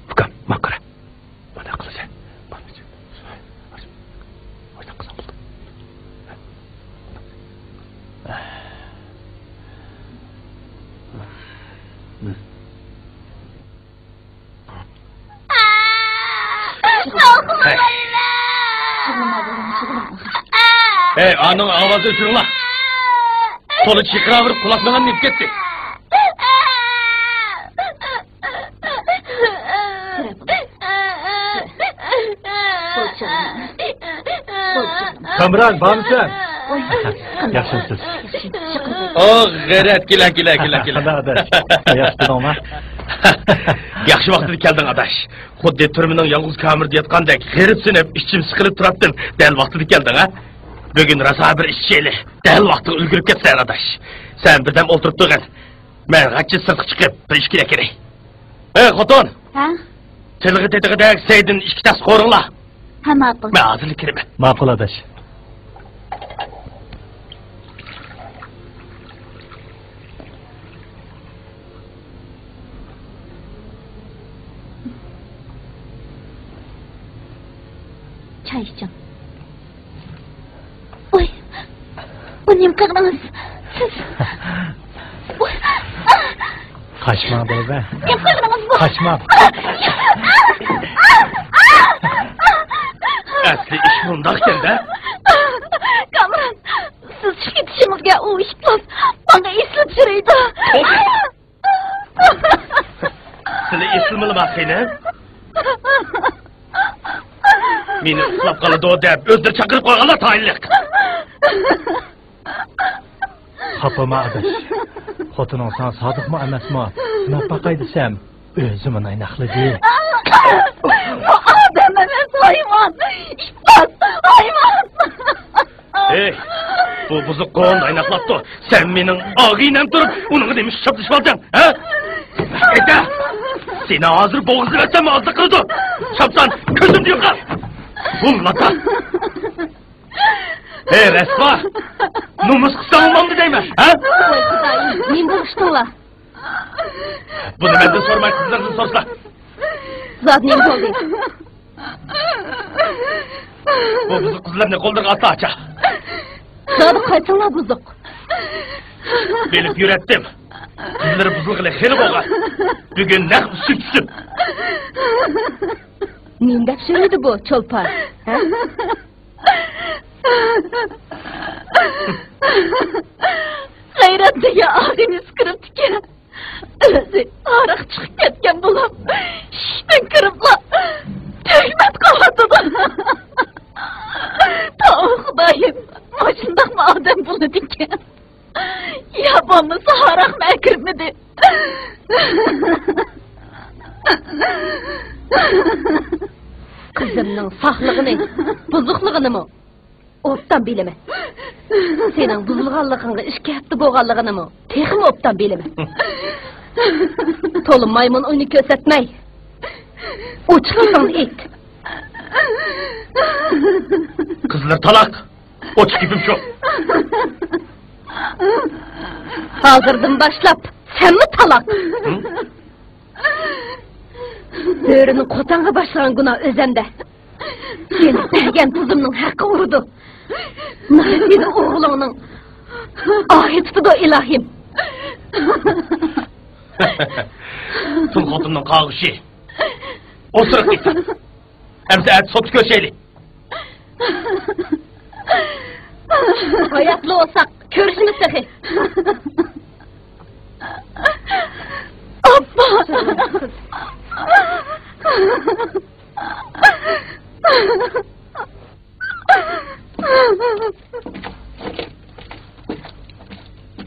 ئۇكام، ماڭا قارا. مانداق قىلىسەن. ھەي، ئانىڭ ئاۋازىنى ئۆچۈرۈڭلار. تولا چىرقىراۋېرىپ قۇلاق مېڭەمنى يەپ كەتتى. كامران، بارمىسەن؟ ياخشىمۇسىز؟ ئو، غەيرەت، كېلە، كېلە، كېلە، كېلە. قانداق ئاداش؟ ياخشى تۇردۇڭما؟ ياخشى ۋاقتىدا كەلدىڭ، ئاداش. خۇددى تۈرمىنىڭ يالغۇز كامېرىدا ياتقاندەك غېرىبسىنىپ، ئىچىم سىقىلىپ تۇراتتىم. دەل ۋاقتىدا كەلدىڭ، ھە؟ بۈگۈن راسا بىر ئىش ئىچەيلى. دەل ۋاقتىغا ئۈلگۈرۈپ كەتسەن، ئاداش. سەن بىردەم ئولتۇرۇپ تۇرغىن. مەن غەچچە سىرتقا چىقىپ، بىر ئىش كېلەككىنى. ئەي، خوتۇن! ھە؟ تىلغا تېتىغىدەك سەيدىن ئىككى تەخسە قورۇڭلار. ھە، ماقۇل. مەن ھازىرلا كىرىمەن. ماقۇل، ئاداش. چاي ئىچىڭ. ۋاي، بۇ نېمە قىلغىنىڭىز؟ سىز. ۋاي. قاچماڭ دەيمەن. نېمە قىلغىنىڭىز بۇ؟ قاچماڭ. ئەسلى ئىش مۇنداقكەن-دە. كامران، سىز چىقىپ كېتىشىڭىزگە ئۇ ئىپلاس ماڭا ئېسىلىپ يۈرىدۇ. توختاڭ. سىلى ئېسىلمىلىما خېنىم؟ مېنى ئۇخلاپ قالىدۇ دەپ ئۆزلىرى چاقىرىپ قويغانلا تايىنلىق. خاپىما ئاداش. خوتۇنۇڭ ساڭا سادىقمۇ ئەمەسمۇ؟ سىناپ باقاي دېسەم، ئۆزىمۇ نايناقلىدى. بۇ ئادەم ئەمەس، ھايۋان! ئىپلاس! ھايۋان! ئەي، بۇ بۇزۇققۇن ئايناقلاپتۇ. سەن مېنىڭ ئاغىنەم تۇرۇپ، ئۇنىڭغا نېمە ئىش چاپلىشىۋالدىڭ، ھە؟ ئېيتە! سېنى ھازىر بوغۇزلىۋەتسەم ئازلىق قىلىدۇ. چاپسان، كۆزۈمدىن يوقال! بۇ لاتا! ئەي، رەسۋا! نومۇس قىلساڭ بولمامدۇ دەيمەن، ھە؟ ۋاي خۇدايىم، نېمە بولۇشتۇڭلار؟ بۇنى مەندىن سورىماي، قىزلاردىن سورىسا. زادى نېمە بولدى؟ بۇ بۇزۇق قىزلارنى قوللىرىغا ئاتلا، ئاچا. زادى قايسىڭلار بۇزۇق؟ بىلىپ يۈرەتتىم. قىزلىرى بۇزۇلغىلى خېلى بولغان. بۈگۈن نەق ئۈستىگە چۈشتۈم. نېمە دەپ سۆيىدۇ بۇ چولپان؟ ھە؟ غەيرەت دېگەن ئاغىنىسى كىرىپتىكەن. ئۆزى ھاراق چىقىپ كەتكەن بولۇپ، ئىشىكتىن كىرىپلا تۈگمەت قىلىۋاتىدۇ. تاۋۇ خۇدايىم، مۇشۇنداقمۇ ئادەم بولىدىكەن. يا بولمىسا ھاراقمۇ ئەكىرمىدى. قىزىمنىڭ ساقلىقىنى، بۇزۇقلۇقىنىمۇ ئوبدان بىلىمەن. سېنىڭ بۇزۇلغانلىقىڭغا ئىككى ھەپتە بولغانلىقىنىمۇ تېخىمۇ ئوبدان بىلىمەن. تولا مايمۇن ئويۇنى كۆرسەتمەي، ئوچۇق گېپىڭنى ئېيت. قىزلىرى تالاق. ئوچۇق گېپىم شۇ. ھازىردىن باشلاپ سەنمۇ تالاق. ھە؟ بۆرىنى قوتانغا باشلىغان گۇناھ ئۆزەمدە. سېنى بەرگەن تۇزۇمنىڭ ھەققى ئۇرىدۇ. ناھايىتى ئوغلۇڭنىڭ ئاھى تۇتىدۇ، ئىلاھىم. تۇل خوتۇننىڭ قاغۇشى. ئوسۇرۇق ئېيتىڭ. ئەمسە ئەتە سوتتا كۆرۈشەيلى. ھاياتلا بولساق كۆرۈشىمىز تېخى. ئاپا.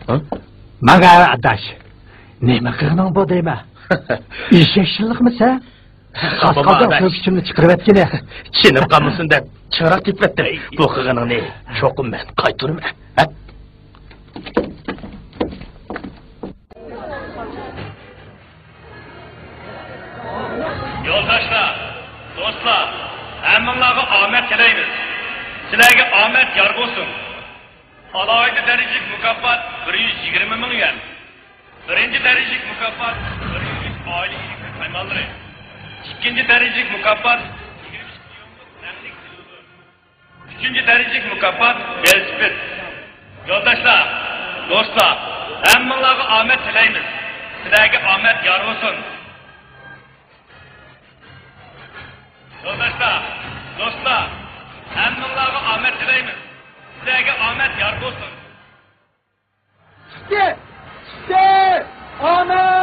ھە؟ ماڭا ئاداش. نېمە قىلغىنىڭ بۇ دەيمەن؟ ئېشەك شىللىقمۇ سەن؟ خاپا قالدىڭ، بولما، كۆكۈچۈمنى چىقىرىۋەتكىنە. چېنىپ قالمىسۇن دەپ چىراغ تېپىۋەتتىم. بۇ قىلغىنىڭنى چوقۇم مەن قايتۇرىمەن. ھە؟ تىلەيمىز. سىلەرگە ئامەت يار بولسۇن. ئالاھىدە دەرىجىلىك مۇكاپات بىر يۈز يىگىرمە مىڭ يۈەن. بىرىنچى دەرىجىلىك مۇكاپات بىر يۈز ئۈچ ئائىلە ئىگىلىك سايمانلىرى. ئىككىنچى دەرىجىلىك مۇكاپات يىگىرمە ئىككى يۈەنلىك رەڭلىك تېلېۋىزور. ئۈچىنچى دەرىجىلىك مۇكاپات ۋېلىسىپىت. يولداشلار، دوستلار، ھەممىڭلارغا ئامەت تىلەيمىز. سىلەرگە ئامەت يار بولسۇن. يولداشلار، دوستلار، ھەممىڭلارغا ئامەت تىلەيمىز. سىلەرگە ئامەت يار بولسۇن. چىقتى! چىقتى! ئامەت!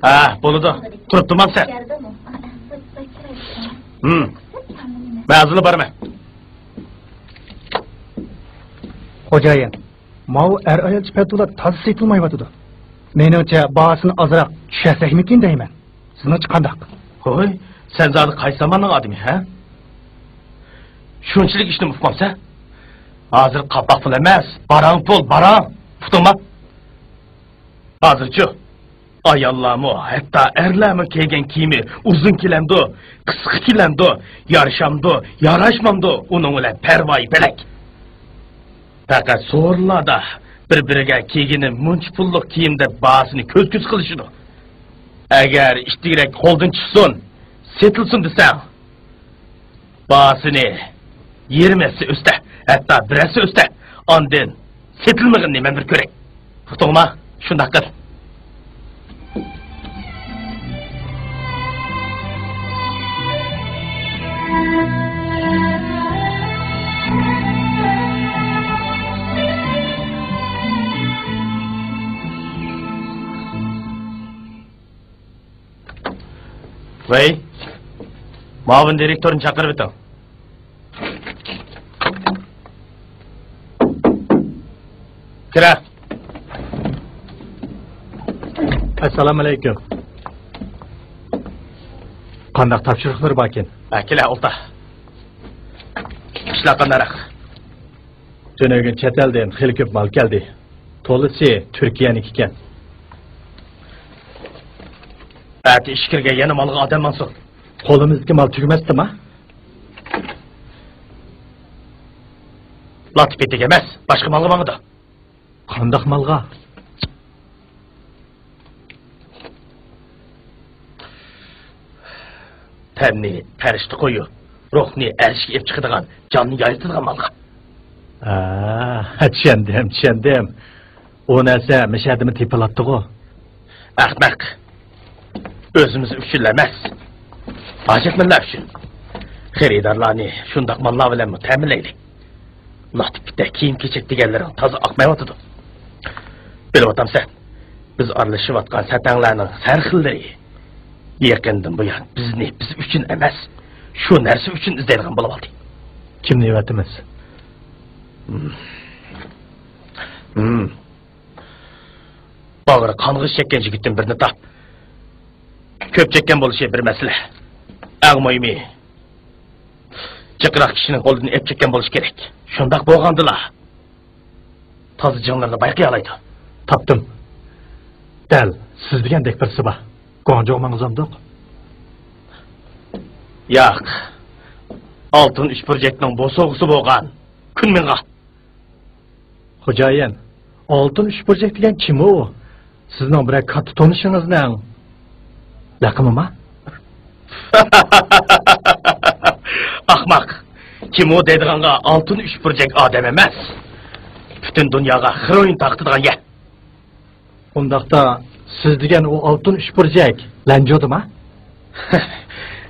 ھە، بولىدۇ. تۇرۇپ تۇرمامسەن؟ ھىم. مەن ھازىرلا بارىمەن. خوجايىن، ماۋۇ ئەر-ئايال چىپەتۇلار تازا سېتىلمايۋاتىدۇ. مېنىڭچە، باھاسىنى ئازراق چۈشۈرسەكمىكىن دەيمەن. سىزنىڭچە قانداق؟ ھوي، سەن زادى قايسى زاماننىڭ ئادىمى، ھە؟ شۇنچىلىك ئىشنىمۇ ئۇقمامسەن؟ ھازىر قاپاق پۇل ئەمەس، باراڭ پۇل، باراڭ. ئۇقتۇڭما؟ ھازىرچۇ؟ ئاياللارمۇ، ھەتتا ئەرلەرمۇ كىيگەن كىيىمى ئۇزۇن كېلەمدۇ، قىسقا كېلەمدۇ، يارىشامدۇ، ياراشمامدۇ، ئۇنىڭ بىلەن پەرۋايى پەلەك. پەقەت سورۇنلاردا بىر-بىرىگە كىيگىنى مۇنچە پۇللۇق كىيىم دەپ باھاسىنى كۆز-كۆز قىلىشىدۇ. ئەگەر ئىتتىكرەك قولدىن چۈشسۇن، سېتىلسۇن دېسەڭ، باھاسىنى يېرىم ھەسسە ئۆستە، ھەتتا بىر ھەسسە ئۆستە. ئاندىن سېتىلمىغىنىنى مەن بىر كۆرەي. ئۇقتۇڭما؟ شۇنداق قىل. ۋەي، مۇئاۋىن دىرېكتورنى چاقىرىۋېتىڭ. كىرە. ئەسسالامۇئەلەيكۇم. قانداق تاپشۇرۇقلىرى باركىن؟ ھە، كېلە، ئولتۇر. ئىشلار قانداقراق؟ تۈنۈگۈن چەت ئەلدىن خېلى كۆپ مال كەلدى. تولىسى تۈركىيەنىڭكى ئىكەن. ئەتە ئىچكىرىگە يەنە مالغا ئادەم ماڭسۇن. قولىمىزدىكى مال تۈگىمەستىما؟ لاتا پېتىگە ئەمەس، باشقا مالغا ماڭىدۇ. قانداق مالغا؟ تەننى پەرىشتە قويۇپ، روھنى ئەرشكە ئېلىپ چىقىدىغان، جاننى يايرىتىدىغان مالغا. ھە، چۈشەندىم، چۈشەندىم. ئۇ نەرسە مەشەدىمۇ تېپىلاتتىغۇ. ئەخمەق. ئۆزىمىز ئۈچۈنلا ئەمەس، ھاجەتمەنلەر ئۈچۈن. خېرىدارلارنى شۇنداق ماللار بىلەنمۇ تەمىنلەيلى. لاتا پېتە، كىيىم-كېچەك دېگەنلىرىڭ تازا ئاقمايۋاتىدۇ. بىلىۋاتامسەن، بىز ئارىلىشىۋاتقان سەتەڭلەرنىڭ سەرخىللىرى يېقىندىن بۇيان بىزنى بىز ئۈچۈن ئەمەس، شۇ نەرسە ئۈچۈن ئىزدەيدىغان بولۇۋالدى. كىمنى ئەۋەتىمىز؟ ھىم. ھىم. باغرى قانغا چەككەن يىگىتتىن بىرنى تاپ. كۆپ چەككەن بولۇشى بىر مەسىلە. ئەڭ مۇھىمى، جىقراق كىشىنىڭ قولىدىن ئېلىپ چەككەن بولۇشى كېرەك. شۇنداق بولغاندىلا، تازا جىڭلىرىنى بايقىيالايدۇ. تاپتىم. دەل سىز دېگەندەك بىرسى بار. گۇاڭجۇغا ماڭغۇزامدۇق؟ ياق. ئالتۇن ئۈچ بۇرجەكنىڭ بوسۇغىسى بولغان كۈنمىڭغا. خوجايىن، ئالتۇن ئۈچ بۇرجەك دېگەن كىم ئۇ؟ سىزنىڭ بىرەر كاتتا تونۇشىڭىزنىڭ لەقىمىما؟ ئاخماق! كىم ئۇ دەيدىغانغا ئالتۇن ئۈچ بۇرجەك ئادەم ئەمەس. پۈتۈن دۇنياغا خېروئىن تارقىتىدىغان يەر. ئۇنداقتا سىز دېگەن ئۇ ئالتۇن ئۈچ بۇرجەك لەنجۇدىما؟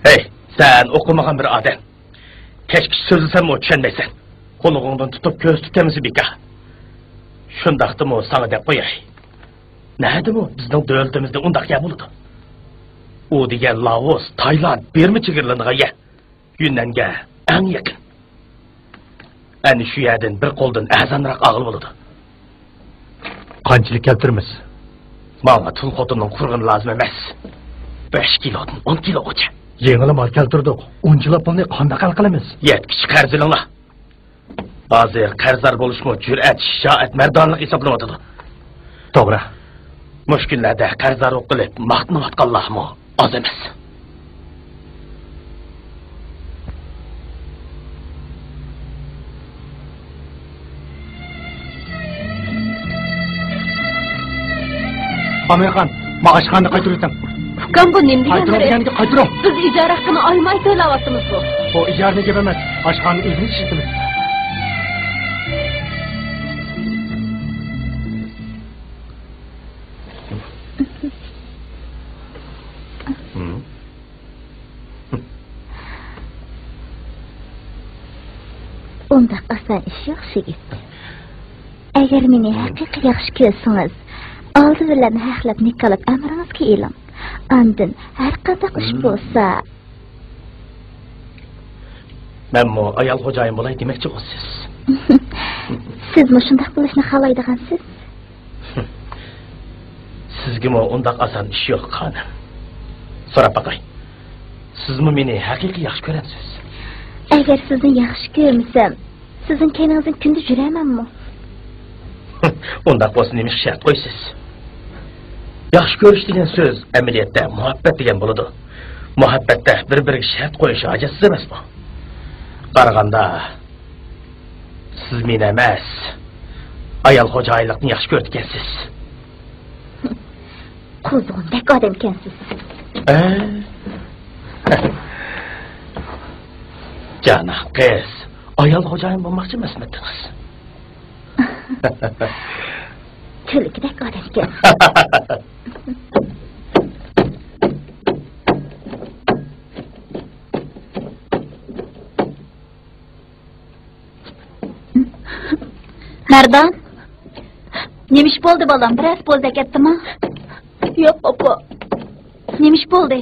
ھەي، سەن ئوقۇمىغان بىر ئادەم. كەچكىچە سۆزلىسەممۇ چۈشەنمەيسەن. قۇلىقىڭدىن تۇتۇپ كۆرسىتىپ كەلمىسە بىكار. شۇنداقتىمۇ ساڭا دەپ قوياي. نەدىمۇ بىزنىڭ دۆلىتىمىزدە ئۇنداق يەر بولىدۇ؟ ئۇ دېگەن لائوس، تايلاند، بىرما چېگرىلىنىدىغان يەر. يۈننەنگە ئەڭ يېقىن. ئەنە شۇ يەردىن بىر قولدىن ئەرزانراق ئالغىلى بولىدۇ. قانچىلىك كەلتۈرىمىز؟ ماڭا تۇل خوتۇننىڭ قۇرغىنى لازىم ئەمەس. بەش كىلودىن ئون كىلوغىچە. يېڭىلا مال كەلتۈردۇق. ئۇنچىلا پۇلنى قانداق ھەل قىلىمىز؟ يەتكۈچە قەرز ئېلىڭلار. ھازىر قەرزدار بولۇشمۇ جۈرئەت، شىجائەت، مەردانىلىق ھېسابلىنىۋاتىدۇ. توغرا. مۇشۇ كۈنلەردە قەرزدار بولۇپ قېلىپ ماختىنىۋاتقانلارمۇ ئاز ئەمەس. ئامىرخان، ما ئاشخانىنى قايتۇرۇۋېتىڭ. ئۇكام، بۇ نېمە دېگەن قايتۇرۇڭ گەپ؟ دېگەنگە قايتۇرۇڭ. بىز ئىجارە ھەققىنى ئايماي تۆلەۋاتىمىز بۇ. بۇ ئىجارىنىڭ گېپى ئەمەس. ئاشخانىنى ئۆزىمىز ئىشلىتىمىز. ئۇنداق ئاسان ئىش يوق، شىگىت. ئەگەر مېنى ھەقىقىي ياخشى كۆرسىڭىز، ئالدى بىلەن ھەقلەپ نىكاھلاپ ئەمرىڭىزگە ئېلىڭ. ئاندىن ھەرقانداق ئىش بولسا. مەنمۇ ئايال خوجايىن بولاي دېمەكچىغۇ سىز؟ سىزمۇ شۇنداق بولۇشنى خالايدىغانسىز؟ سىزگىمۇ ئۇنداق ئاسان ئىش يوق، خانىم. سوراپ باقاي، سىزمۇ مېنى ھەقىقىي ياخشى كۆرەمسىز؟ ئەگەر سىزنى ياخشى كۆرمىسەم، سىزنىڭ كەينىڭىزدىن كۈندە يۈرەرمەنمۇ؟ ئۇنداق بولسا نېمىشقا شەرت قويىسىز؟ ياخشى كۆرۈش دېگەن سۆز ئەمەلىيەتتە مۇھەببەت دېگەن بولىدۇ. مۇھەببەتتە بىر-بىرىگە شەرت قويۇش ھاجەتسىز ئەمەسمۇ؟ قارىغاندا، سىز مېنى ئەمەس، ئايال خوجايىنلىقنى ياخشى كۆرىدىكەنسىز. قۇزغۇندەك ئادەمكەنسىز. ئە؟ جانا قىز، ئايال خوجايىن بولماقچى ئەمەسمىدىڭىز؟ تۈلكىدەك ئادەمكەن. مەردان، نېمە ئىش بولدى بالام؟ بىر ھەپتە بولدى ئەكەتتىما؟ ياق، ئاپا. نېمە ئىش بولدى؟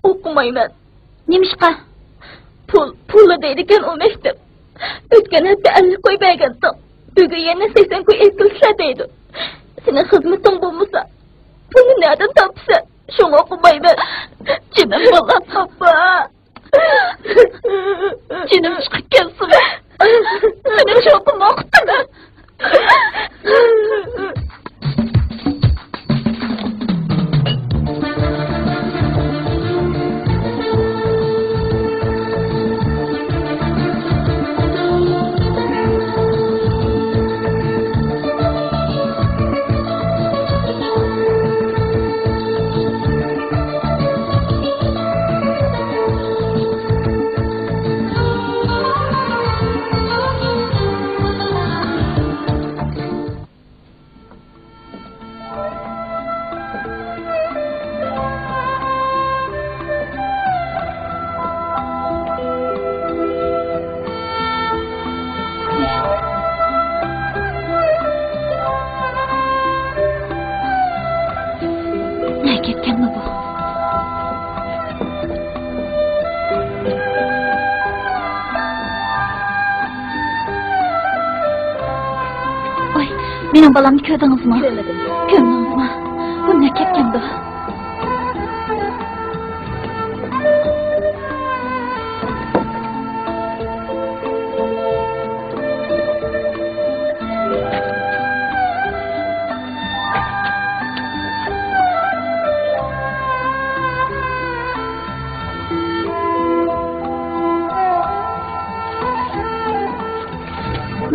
ئوقۇمايمەن. نېمىشقا؟ پۇل، پۇللا دەيدىكەن ئۇ مەكتەپ. ئۆتكەن ھەپتە ئەللىك كوي بەرگەنتىڭ. بۈگۈن يەنە سەكسەن كوي ئېلىپ كېلىشلە دەيدۇ. سېنىڭ خىزمىتىڭ بولمىسا، پۇلنى نەدىن تاپىسەن؟ شۇڭا ئوقۇمايمەن. جېنىم بالام. ئاپا. جېنىم چىقىپ كەتسىمۇ، سېنى چوقۇم ئوقۇتىمەن. نەگە كەتكەندۇ بۇ؟ ۋاي، مېنىڭ بالامنى كۆردىڭىزمۇ؟ كۆرمىدىم. كۆردىڭىزمۇ؟ بۇ نەگە كەتكەندۇ؟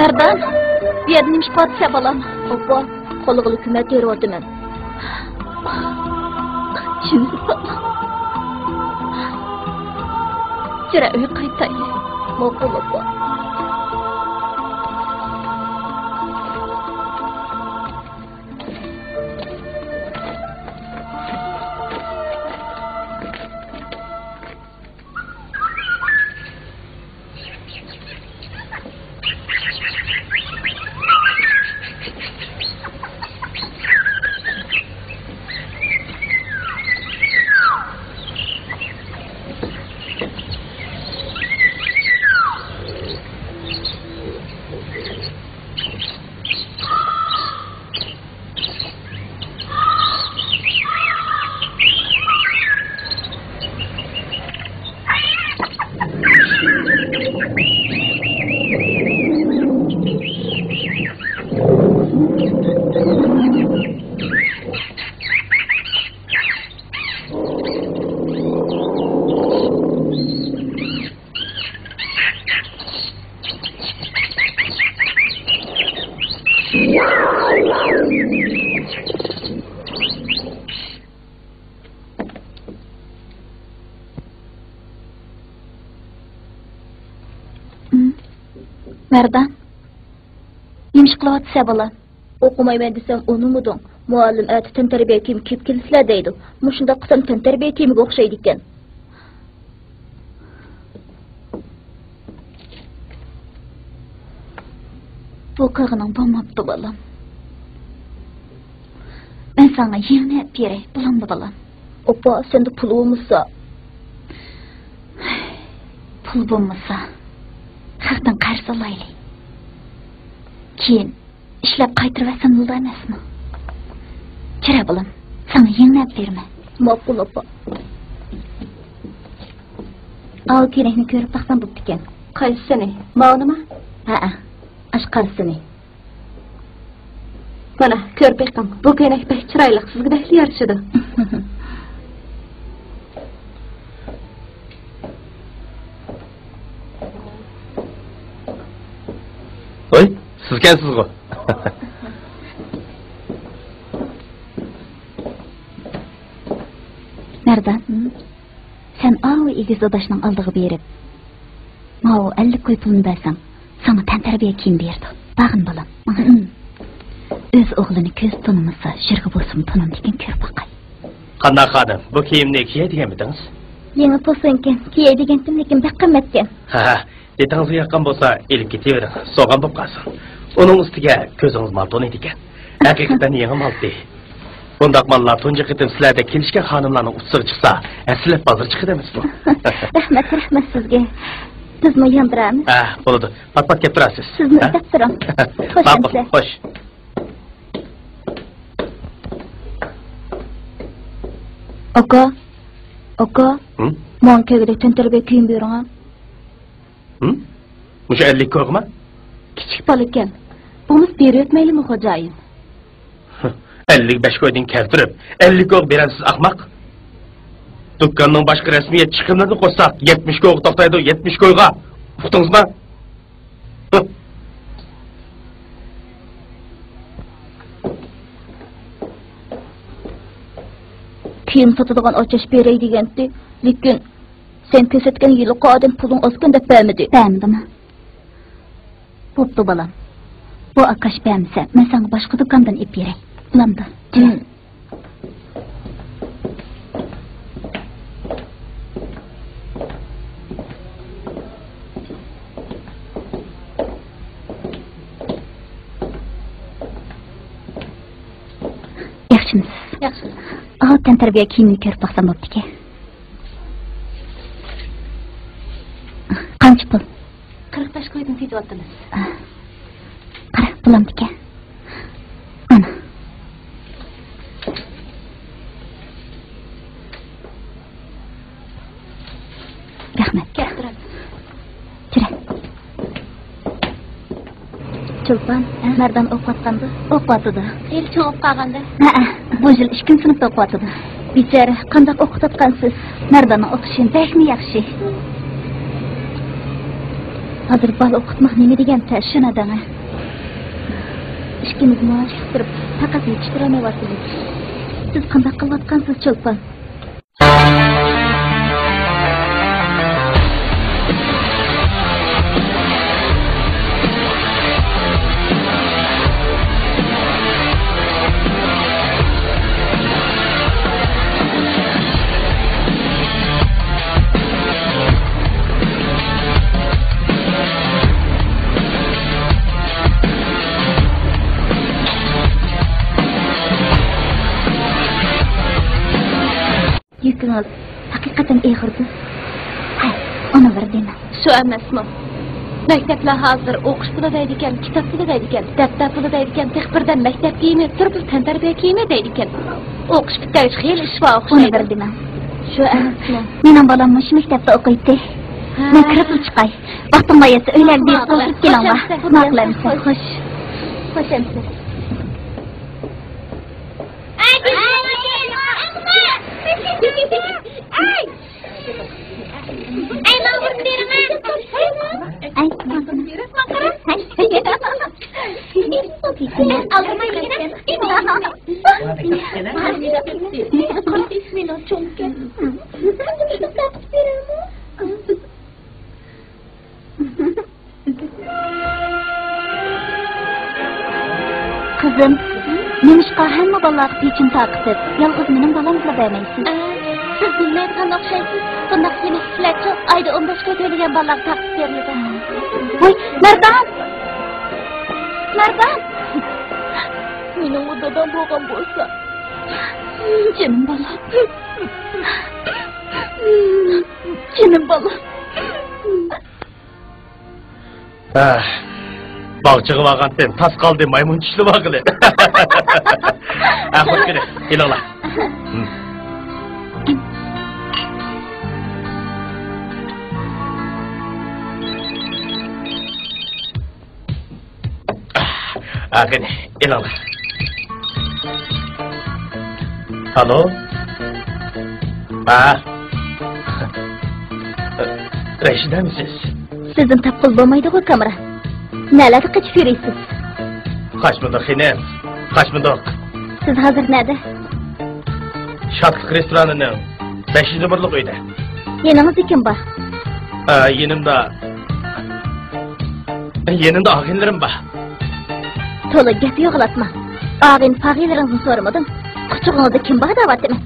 مەردان، بۇ يەردە نېمە ئىش قىلىۋاتىسەن بالام؟ ئاپا، قولىغا كۆمەچ تېرىۋاتىمەن. جېنىم بالام. يۈرە، ئۆيگە قايتايلى. ماقۇل، ئاپا. مەردان، نېمە ئىش قىلىۋاتىسەن بالام؟ ئوقۇمايمەن دېسەم ئۇنىمىدىڭ. مۇئەللىم ئەتە تەنتەربىيە كىيىمى كىيىپ كېلىسىلەر دەيدۇ. مۇشۇنداق قىلسام تەنتەربىيە كىيىمىگە ئوخشايدىكەن. بۇ قىلغىنىڭ بولماپتۇ، بالام. مەن ساڭا يېڭىنى ئەپ بېرەي، بولامدۇ، بالام؟ ئاپا، سەندە پۇل بولمىسا. پۇل بولمىسا، خەقتىن قەرز ئالايلى. كېيىن ئىشلەپ قايتۇرۇۋەتسەم بولىدۇ ئەمەسمۇ؟ چىرە، بالام، ساڭا يېڭىنى ئەپ بېرىمەن. ماقۇل، ئاپا. ئاۋۇ كۆينەكنى كۆرۈپ باقسام بوپتىكەن. قايسىسىنى؟ ماۋۇنىما؟ ھەئە، ئاشۇ قارىسىنى. مانا، كۆرۈپ بېقىڭ، بۇ كۆينەك بەك چىرايلىق، سىزگە بەكلا يارىشىدۇ. ۋاي، سىزكەنسىزغۇ. مەردان، سەن ئاۋۇ ئېگىز ئاداشنىڭ ئالدىغا بېرىپ، ماۋۇ ئەللىك كوي پۇلنى بەرسەڭ، ساڭا تەنتەربىيە كىيىم بېرىدۇ. بارغىن، بالام، ماڭا. ئۆز ئوغلىنى كۆز تونۇمىسا، شىرگە بولسىمۇ تونۇمدىكىن، كۆرۈپ باقاي. قانداق خانىم، بۇ كىيىمنى كىيەي دېگەنمىدىڭىز؟ يېڭى پوسۇنكەن، كىيەي دېگەنتىم، لېكىن بەك قىممەتكەن. ھە، ھە، دېتىڭىزگە ياققان بولسا ئېلىپ كېتىۋېرىڭ، سوغان بولۇپ قالسۇن. ئۇنىڭ ئۈستىگە كۆزىڭىز مال تونۇيدىكەن. ھەقىقەتەن يېڭى مالتى. بۇنداق ماللار تۇنجى قېتىم سىلەردەك كېلىشكەن خانىملارنىڭ ئۇستىسىغا چىقسا، ھەسسىلەپ بازار چىقىدۇ ئەمەسمۇ؟ رەھمەت، رەھمەت سىزگە. بىزمۇ ياندۇرارمىز. ھە، بولىدۇ. پات-پات كەپ تۇرارسىز. سىزمۇ ھە؟ ئىزدەپ تۇرۇڭ. خوش ماقۇل، ئەمىسە. خوش. ئاكا، ئاكا، ھىم؟ ماڭا كەلگۈدەك تەنتەربىيە كىيىم بېرىڭە. ھىم؟ مۇشۇ ئەللىك كويغىمۇ؟ كىچىك بالىكەن. بولمىسا بېرىۋەتمەيلىمۇ، خوجايىن؟ ئەللىك بەش كويدىن كەلتۈرۈپ، ئەللىك كويغا بېرەمسىز، ئەخمەق؟ دۇكاننىڭ باشقا رەسمىيەت چىقىملىرىنى قوشساق، يەتمىش كويغا توختايدۇ، يەتمىش كويغا. ئۇقتىڭىزمۇ؟ كىيىم ساتىدىغان ئاچاش بېرەي دېگەنتى، لېكىن سەن كۆرسەتكەن ھېلىقى ئادەم پۇلۇڭ ئازكەن دەپ بەرمىدى. بەرمىدىمۇ؟ بوپتۇ، بالام. بۇ ئاكاش بەرمىسە، مەن ساڭا باشقا دۇكاندىن ئېلىپ بېرەي. بولامدۇ؟ ھىم. ياخشىمۇسىز؟ ياخشى. ئاۋۇ تەنتەربىيە كىيىمىنى كۆرۈپ باقسام بوپتىكەن. قانچە پۇل؟ قىرىق بەش كويدىن سېتىۋاپتىمىز. قارا، بولامدىكەن. ئانا. رەھمەت. كەپ تۇرۇڭ. چولپان، ھە؟ مەردان ئوقۇۋاتقاندۇ؟ ئوقۇۋاتىدۇ. خېلى چوڭ بولۇپ قالغاندە. ھەئە، بۇ يىل ئىككىنچى سىنىپتا ئوقۇۋاتىدۇ. بىچارە، قانداق ئوقۇتۇۋاتقانسىز؟ مەرداننىڭ ئوقۇشى بەكمۇ ياخشى. ھازىر بالا ئوقۇتماق نېمە دېگەن تەس، شۇنى دەڭە. ئىككىمىز مائاش كۈتتۈرۈپ، پەقەت يېتىشتۈرەلمەيۋاتىمىز. سىز قانداق قىلىۋاتقانسىز، چولپان؟ يۈكىڭىز ھەقىقەتەن ئېغىردۇ. ھەي، ئۇنى بىر دېمە. شۇ ئەمەسمۇ؟ مەكتەپلەر ھازىر ئوقۇش پۇلى دەيدىكەن، كىتاب پۇلى دەيدىكەن، دەپتەر پۇلى دەيدىكەن، تېخى بىردەم مەكتەپ كىيىمى، تۈرلۈك تەنتەربىيە كىيىمى دەيدىكەن. ئوقۇش پۈتتۈرگۈچە خېلى ئىش بار ئۇنى ئوخشايدۇ. بىر دېمە. شۇ ئەمەسمۇ؟ مېنىڭ بالام مۇشۇ مەكتەپتە ئوقۇيتتى. ھە. مەن كىرىپلا چىقاي. ۋاقتىڭلار يەتسە ئۆيلەرگە بېرىپ توشۇپ كېلىڭلار. ماقۇل ئەمىسە. خوش. خوش ئەمىسە. مېنىڭ چوڭ ئۇكام. قىزىم، نېمىشقا ھەممە بالىلارغا پېچىن تارقىتىپ، يالغۇز مېنىڭ بالامغىلا بەرمەيسىز؟ ئە، سىز بىلمەيدىغان ئوخشايسىز. بۇنداق يېمەكلىكلەرچۇ ئايدا ئون بەش قېتىم تۆلىگەن بالىلارغا تارقىتىپ بېرىلىدۇ. ۋاي، مەردان! مەردان! مېنىڭمۇ دادام بولغان بولسا. جېنىم بالام. جېنىم بالام. ئاھ، باغچىغا بارغانتىم، تاس قالدى، مايمۇن چۈشلىۋالغىلى. ھە، خوش كېلىڭ، كېلىڭلار. ھە، قېنى، ئېلىڭلار. ئالو؟ ھە؟ رەشىدەمسىز؟ سىزدىن تاپقىلى بولمايدىغۇ، كامېرا. نەلەردە قېچىپ يۈرىسىز؟ قاچمىدۇق، خېنىم، قاچمىدۇق. سىز ھازىر نەدە؟ شادلىق رېستورانىنىڭ بەشىنچى نومۇرلۇق ئۆيدە. يېنىڭىزدا كىم بار؟ ئە، يېنىمدا، يېنىمدا ئاغىنىلىرىم بار. تولا گەپ يوغىلاتما. ئاغىنە پاغىنىلىرىڭىزنى سورىمىدىم. قۇچىقىڭىزدا كىم بار دەۋاتىمەن.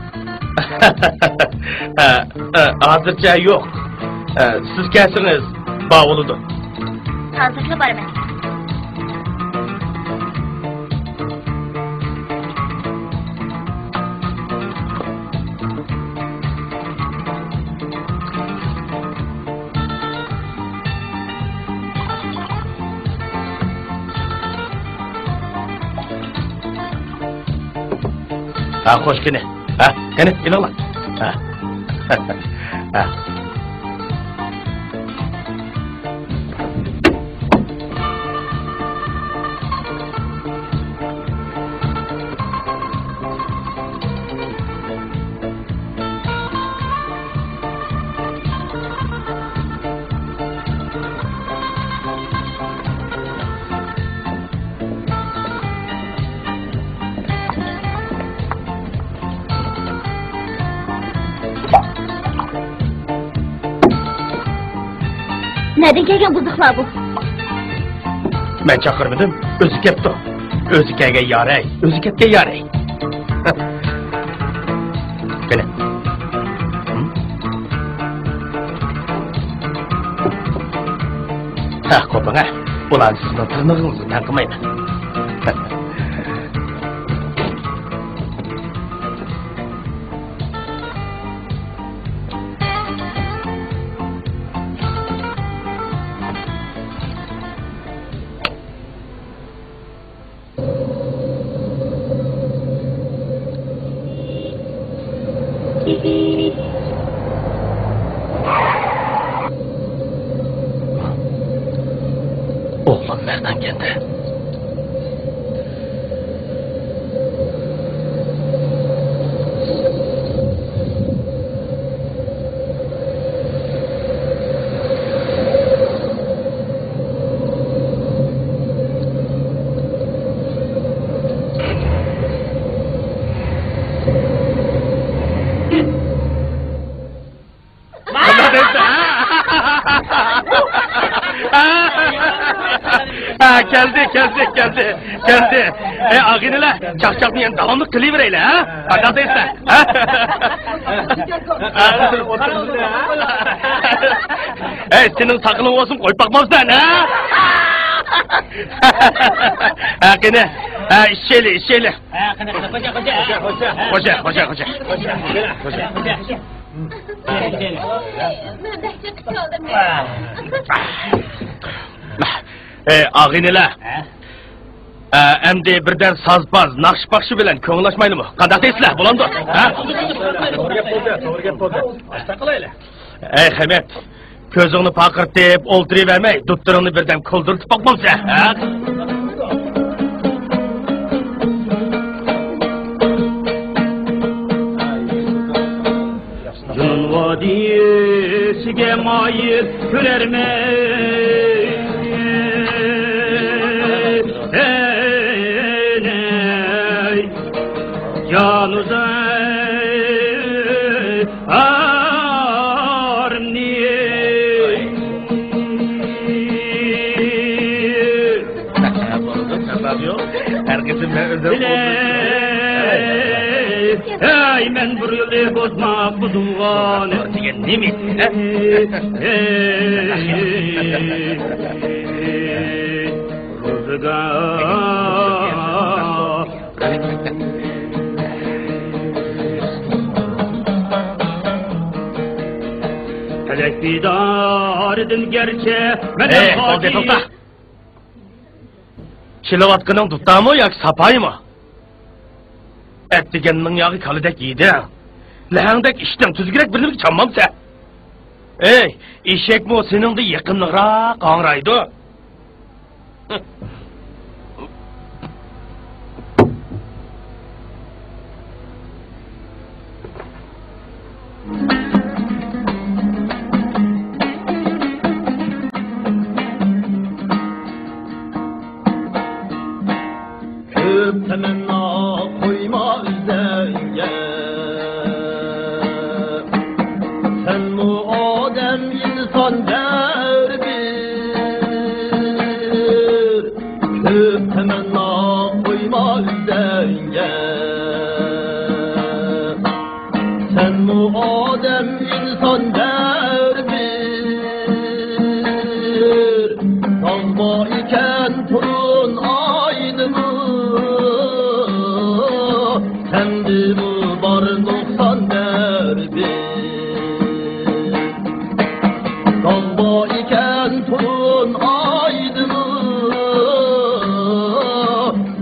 ئە، ئە، ھازىرچە يوق. ئە، سىز كەلسىڭىز، بار بولىدۇ. ھازىرلا بارىمەن. ھە، خوش كېنى. ھە، قېنى، ئېلىڭلار. ھە. ھە. نەدىن كەلگەن بۇزۇقلار بۇ؟ مەن چاقىرمىدىم، ئۆزى كەپتۇ. ئۆزى كەلگەن ياراي، ئۆزى كەتكەن ياراي. قېنى. ھە، قوپۇڭ ھە. ئۇلارنى سىزنىڭ تىرنىقىڭىزغا تەڭ قىلمايمەن. ئوغلۇم مەردان كەلدى. ھە، كەلدى، كەلدى، كەلدى، كەلدى. ئەي، ئاغىنىلەر، چاقچاقنى يەنە داۋاملىق قىلىۋېرەيلى، ھە؟ قانداق دەيسىلەر، ھە؟ ئەي، سېنىڭ ساقىلىڭ بولسۇن، قويۇپ باقمامسەن، ھە؟ ھە، قېنى، ھە، ئىچەيلى، ئىچەيلى. ھە، قېنى، قېنى، خوجا، خوجا. خوجا، خوجا، خوجا. خوجا. مەن بەك چېقىپ قالدىم. ئەي، ئاغىنىلەر. ھە؟ ئە، ئەمدى بىردەم سازپاز، ناخشا-پاخشا بىلەن كۆڭۈل ئاچمايلىمۇ؟ قانداق دەيسىلەر؟ بولامدۇ؟ ھە؟ توغرا گەپ بولدى، توغرا گەپ بولدى. ئاشۇنداق قىلايلى. ئەي، خەمەت، كۆزۈڭنى پارقىرىتىپ ئولتۇرۇۋەرمەي، دۇپتۇرۇڭنى بىردەم كولدۇرتۇپ باقمامسەن، ھە؟ جۇنۇن ۋادىسىگە مايىل كۆرەرمەن. يالغۇز ئاغرىمنى. بولىدۇ، سەۋەب يوق. ھەر قېتىم مەن ئۆزۈم ئوبراز قىلىمەن. ھەي، مەن بىر يىلنى بوزماق بۇزۇلغان. دېگەن نېمە؟ روزىگار. پەلەك دىدارىدىن گەرچە مەن ھەي، توختاڭ، توختاڭ! چېلىۋاتقىنىڭ دۇتارمۇ ياكى ساپايىمۇ؟ ئەتىگەننىڭ ياغى كالىدەك يېدىڭ. لەھەڭدەك ئىچتىڭ، تۈزۈكرەك بىر نېمىگە چاممامسەن. ئەي، ئېشەكمۇ سېنىڭدىن يېقىملىقراق ھاڭرايدۇ. كۆپ تەمەننا قويما ئۆزۈڭگە، سەنمۇ ئادەم ئىنسان بەرىبىر. كۆپ تەمەننا قويما ئۆزۈڭگە، سەنمۇ ئادەم ئىنسان بەرىبىر. تاغ بار ئىكەن تۇرۇن ئايدىمۇ، سەندىمۇ بار نۇقسان بەرىبىر. داڭ بار ئىكەن تۇرۇن ئايدىمۇ،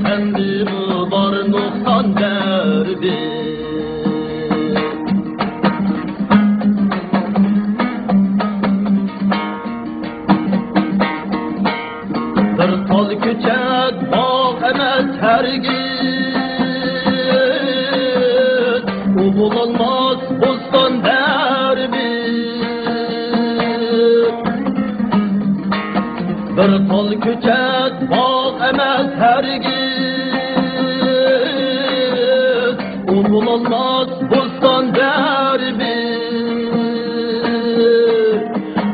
سەندىمۇ بار نۇقسان بەرىبىر. بىر تال كۆچەت باغ ئەمەس ھەرگىز، ئۇ بولالماس بوستان بەرىبىر. بىر تال كۆچەت باغ ئەمەس ھەرگىز، ئۇ بولالماس بوستان بەرىبىر.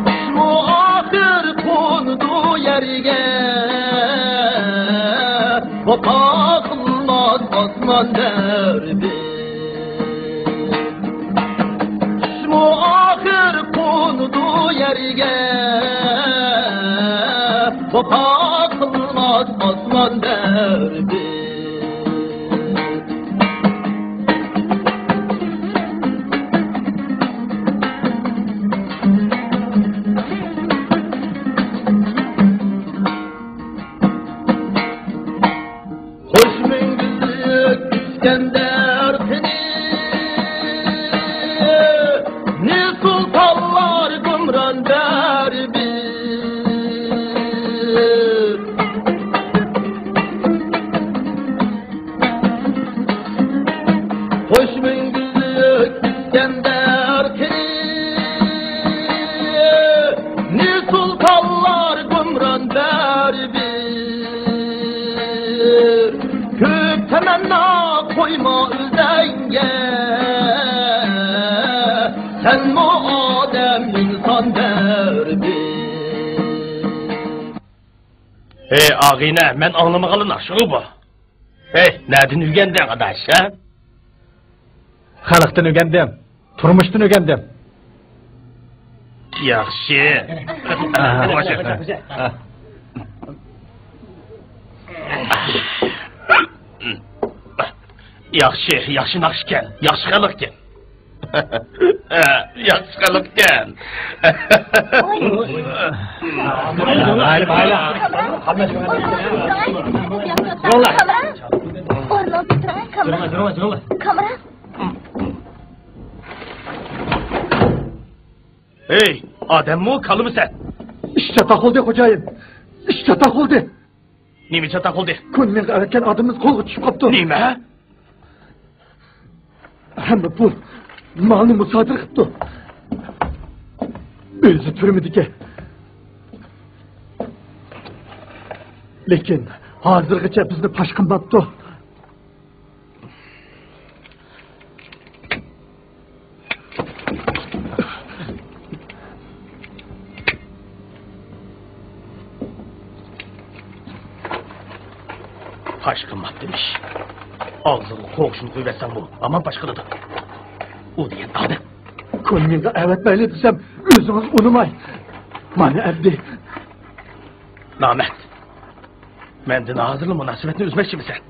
قىشمۇ ئاخىر قونىدۇ يەرگە، ۋاپا قىلماس ئاسمان بەرىبىر. قىشمۇ ئاخىر قونىدۇ يەرگە، ۋاپا قىلماس ئاسمان بەرىبىر. خوش مەڭگۈلۈك ئىسكەندەر قېنى، نى سۇلتانلار گۇمران بەرىبىر. خوش مەڭگۈلۈك ئىسكەندەر قېنى، نى سۇلتانلار گۇمران بەرىبىر. كۆپ تەمەننا قويما ئۆزۈڭگە، سەنمۇ ئادەم ئىنسان بەرىبىر. ھەي، ئاغىنە، مەن ئاڭلىمىغانلا ناخشىغۇ بۇ. ھەي، نەدىن ئۆگەندىڭ، ئاداش، ھە؟ خەلقتىن ئۆگەندىم، تۇرمۇشتىن ئۆگەندىم. ياخشى. ياخشى، ياخشى ناخشىكەن، ياخشى خەلقكەن. ياخشى خەلقكەن. مايلى، مايلى. ئورنىڭىزغا تۇرۇڭ، كامېرا. كامېرا. ھەي، ئادەممۇ كالىمۇ سەن؟ ئىش چاتاق بولدى، خوجايىن. ئىش چاتاق بولدى. نېمە چاتاق بولدى؟ كۈنمىڭغا ئەۋەتكەن ئادىمىمىز قولغا چۈشۈپ قاپتۇ. نېمە؟ ھەممە پۇل، مالنى مۇسادىرە قىپتۇ. ئۆزى تۈرمىدىكەن. لېكىن ھازىرغىچە بىزنى پاش قىلماپتۇ. باشقا ماتتىمىش. ئاغزىغا قوغۇشنى قويۇۋەتسەڭمۇ ھامان پاش قىلىدۇ. ئۇ دېگەن ئادەم. كۆڭلۈڭگە ئەۋەتمەيلى دېسەم، ئۆزىڭىز ئۇنىماي. مانا ئەمدى. نامەرد. مەندىن ھازىرلا مۇناسىۋەتنى ئۈزمەكچىمىسەن؟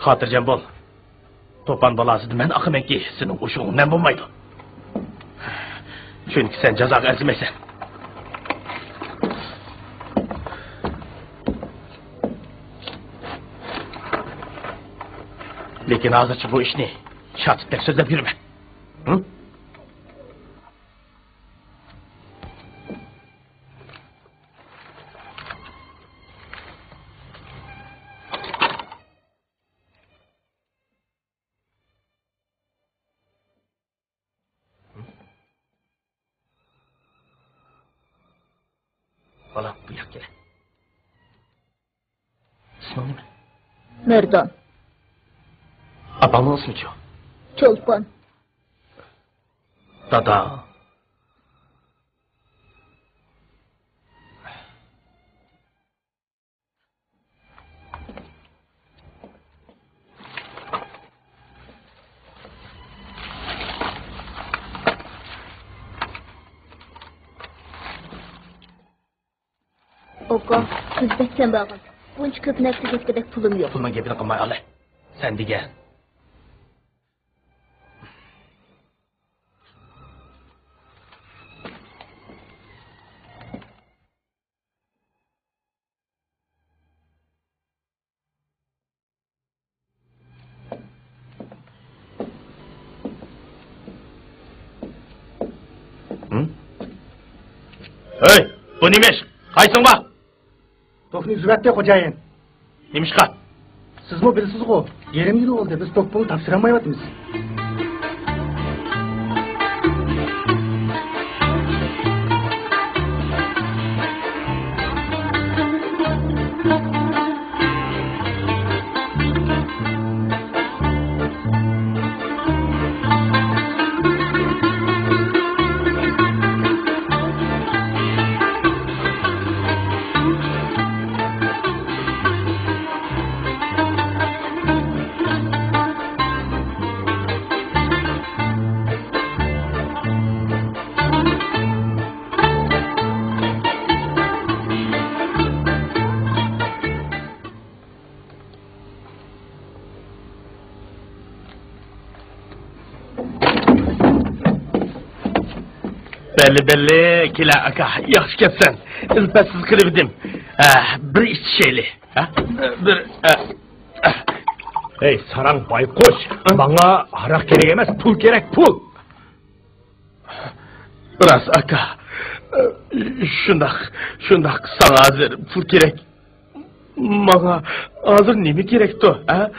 خاتىرجەم بول. توپان بالاسىدا مەن ئاقىمەنكى، سېنىڭ ئوشۇقۇڭ نەم بولمايدۇ. چۈنكى سەن جازاغا ئەرزىمەيسەن. لېكىن ھازىرچە بۇ ئىشنى شاتىتتەك سۆزلەپ يۈرمە. ھە؟ بالام، بۇ ياققا كېلە. ئىسمىڭ نېمە؟ مەردان. ئاپاڭنىڭ ئىسمىچۇ؟ چولپان. دادا. ئاكا، سىز بەك كەمبەغەل. بۇنچە كۆپ نەرسە يەتكۈدەك پۇلۇم يوق. پۇلنىڭ گېپىنى قىلماي ئالە. سەن دېگەن. ھە؟ ھەي، بۇ نېمە ئىش؟ قايسىڭ بار؟ توكنى ئۈزۈۋەتتى، خوجايىن. نېمىشقا؟ سىزمۇ بىلىسىزغۇ، يېرىم يىل بولدى، بىز توك پۇلىنى تاپشۇرالمايۋاتىمىز. بەللى، بەللى، كېلە ئاكا، ياخشى كەپسەن. ئىلپەتسىز قىلىۋىدىم. ئە، بىر ئىچىشەيلى. ھە؟ بىر، ئە، ئە. ھەي، ساراڭ بايقۇش، ھە؟ ماڭا ھاراق كېرەك ئەمەس، پۇل كېرەك، پۇل. راست ئاكا. شۇنداق، شۇنداق، ساڭا ھازىر پۇل كېرەك. ماڭا ھازىر نېمە كېرەكتۇ، ھە؟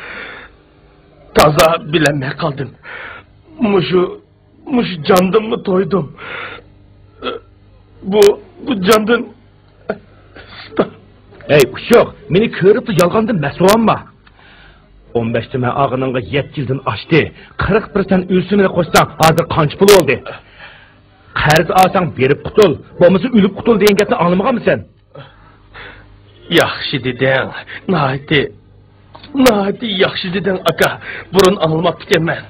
تازا بىلەلمەي قالدىم. مۇشۇ، مۇشۇ جاندىنمۇ تويدۇم. بۇ، بۇ جاندىن ھەي، ئۇششۇق، مېنى كۆرۈپلا يالغاندىن مەس بولۇۋالما. ئون بەش تۈمەن ئالغىنىڭغا يەتتە يىلدىن ئاشتى. قىرىق پىرسەنت ئۈستىمىنى قوشساڭ، ھازىر قانچە پۇل بولدى؟ قەرز ئالساڭ بېرىپ قۇتۇل، بولمىسا ئۆلۈپ قۇتۇل دېگەن گەپنى ئاڭلىمىغانمۇسەن؟ ياخشى دېدىڭ، ناھايىتى، ناھايىتى ياخشى دېدىڭ، ئاكا. بۇرۇن ئاڭلىماپتىكەنمەن.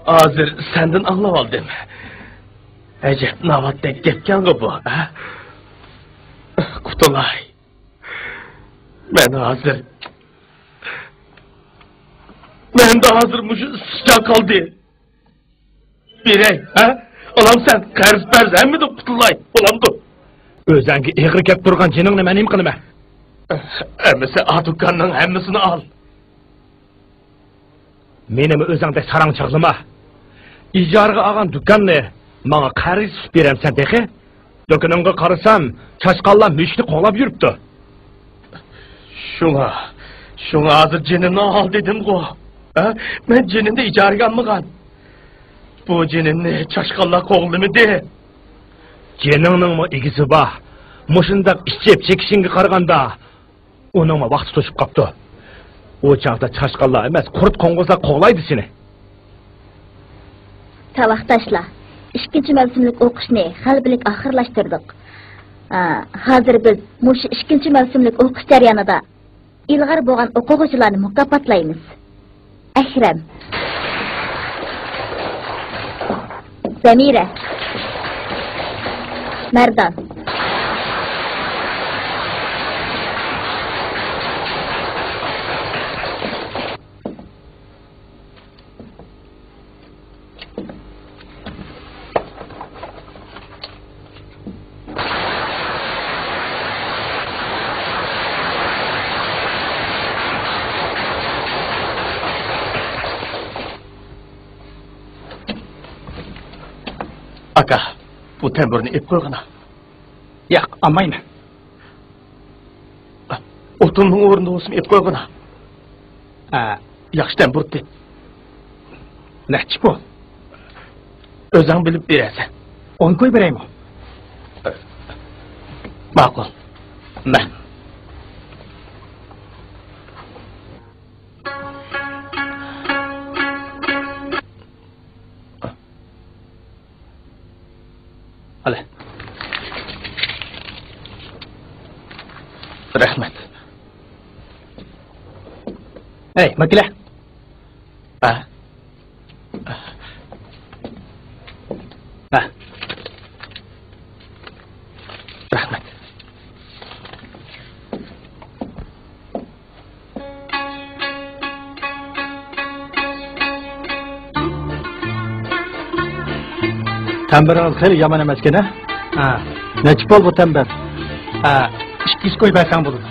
ھازىر سەندىن ئاڭلاۋالدىم. ئەجەب ناۋاتتەك گەپكەنغۇ بۇ، ھە؟ قۇتۇلاي. مەن ھازىر، مەندە ھازىر مۇشۇ ئىسسىقچان قالدى. بېرەي، ھە؟ ئالامسەن، قەرز-پەرز ھەممىدىن قۇتۇلاي، بولامدۇ؟ ئۆزەڭگە ئېغىر كەپ تۇرغان جېنىڭنى مەن نېمە قىلىمەن؟ ئەمىسە ئا دۇكاننىڭ ھەممىسىنى ئال. مېنىمۇ ئۆزۈڭدەك ساراڭ چاغلىما. ئىجارىگە ئالغان دۇكاننى ماڭا قەرز تۇتۇپ بېرەمسەن تېخى؟ دۇكىنىڭغا قارىسام، چاشقانلار مۈشۈكنى قوغلاپ يۈرۈپتۇ. شۇڭا، شۇڭا ھازىر جېنىمنى ئال دېدىمغۇ. ھە؟ مەن جېنىمنى ئىجارىگە ئالمىغان. بۇ جېنىمنى چاشقانلار قوغلىمىدى. جېنىڭنىڭمۇ ئىگىسى بار. مۇشۇنداق ئىچىپ چېكىشىڭگە قارىغاندا، ئۇنىڭمۇ ۋاقتى توشۇپ قاپتۇ. ئۇ چاغدا چاشقانلار ئەمەس، قۇرت قوڭغۇزلار قوغلايدۇ سېنى. ساۋاقداشلار، ئىككىنچى مەۋسۇملۇق ئوقۇشنى غەلىبىلىك ئاخىرلاشتۇردۇق. ھازىر بىز مۇشۇ ئىككىنچى مەۋسۇملۇق ئوقۇش جەريانىدا ئىلغار بولغان ئوقۇغۇچىلارنى مۇكاپاتلايمىز. ئەكرەم. زەمىرە. مەردان. ئاكا، بۇ تەمبۇرنى ئېلىپ قويغىنا. ياق، ئالمايمەن. ئوتۇننىڭ ئورنىدا بولسىمۇ ئېلىپ قويغىنا. ھە، ياخشى تەمبۇرتتى. نەچچە پۇل؟ ئۆزۈڭ بىلىپ بېرەرسەن. ئون كوي بېرەيمۇ؟ ماقۇل. مە. ئالە. رەھمەت. ھەي، ماكىلە. ھە؟ ھە. رەھمەت. تەمبىرىڭىز خېلى يامان ئەمەسكەن، ھە؟ ھە. نەچچە پۇل بۇ تەمبىر؟ ھە، ئىككى يۈز كوي بەرسەڭ بولىدۇ.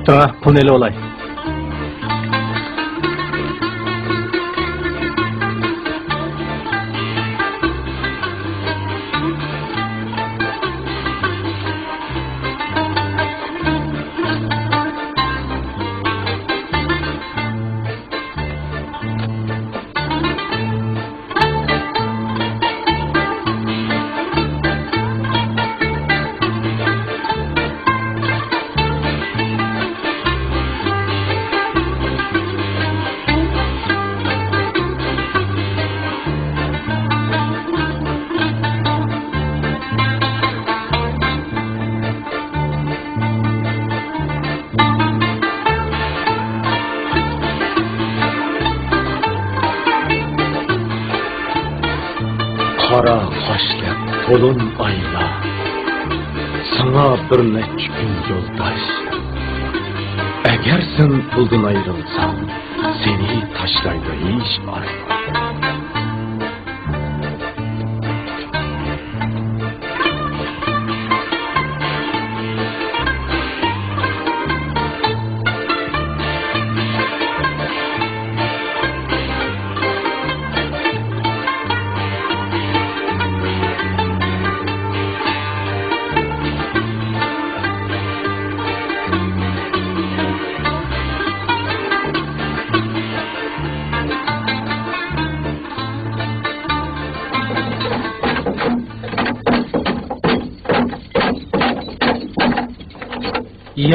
تۇتۇڭ، پۇلنى ئېلىۋالاي. قارا قاشلىق تولۇن ئايلار، ساڭا بىر نەچچە كۈن يولداش. ئەگەر سەن پۇلدىن ئايرىلساڭ، سېنى تاشلايدۇ ھېچ ئارمان.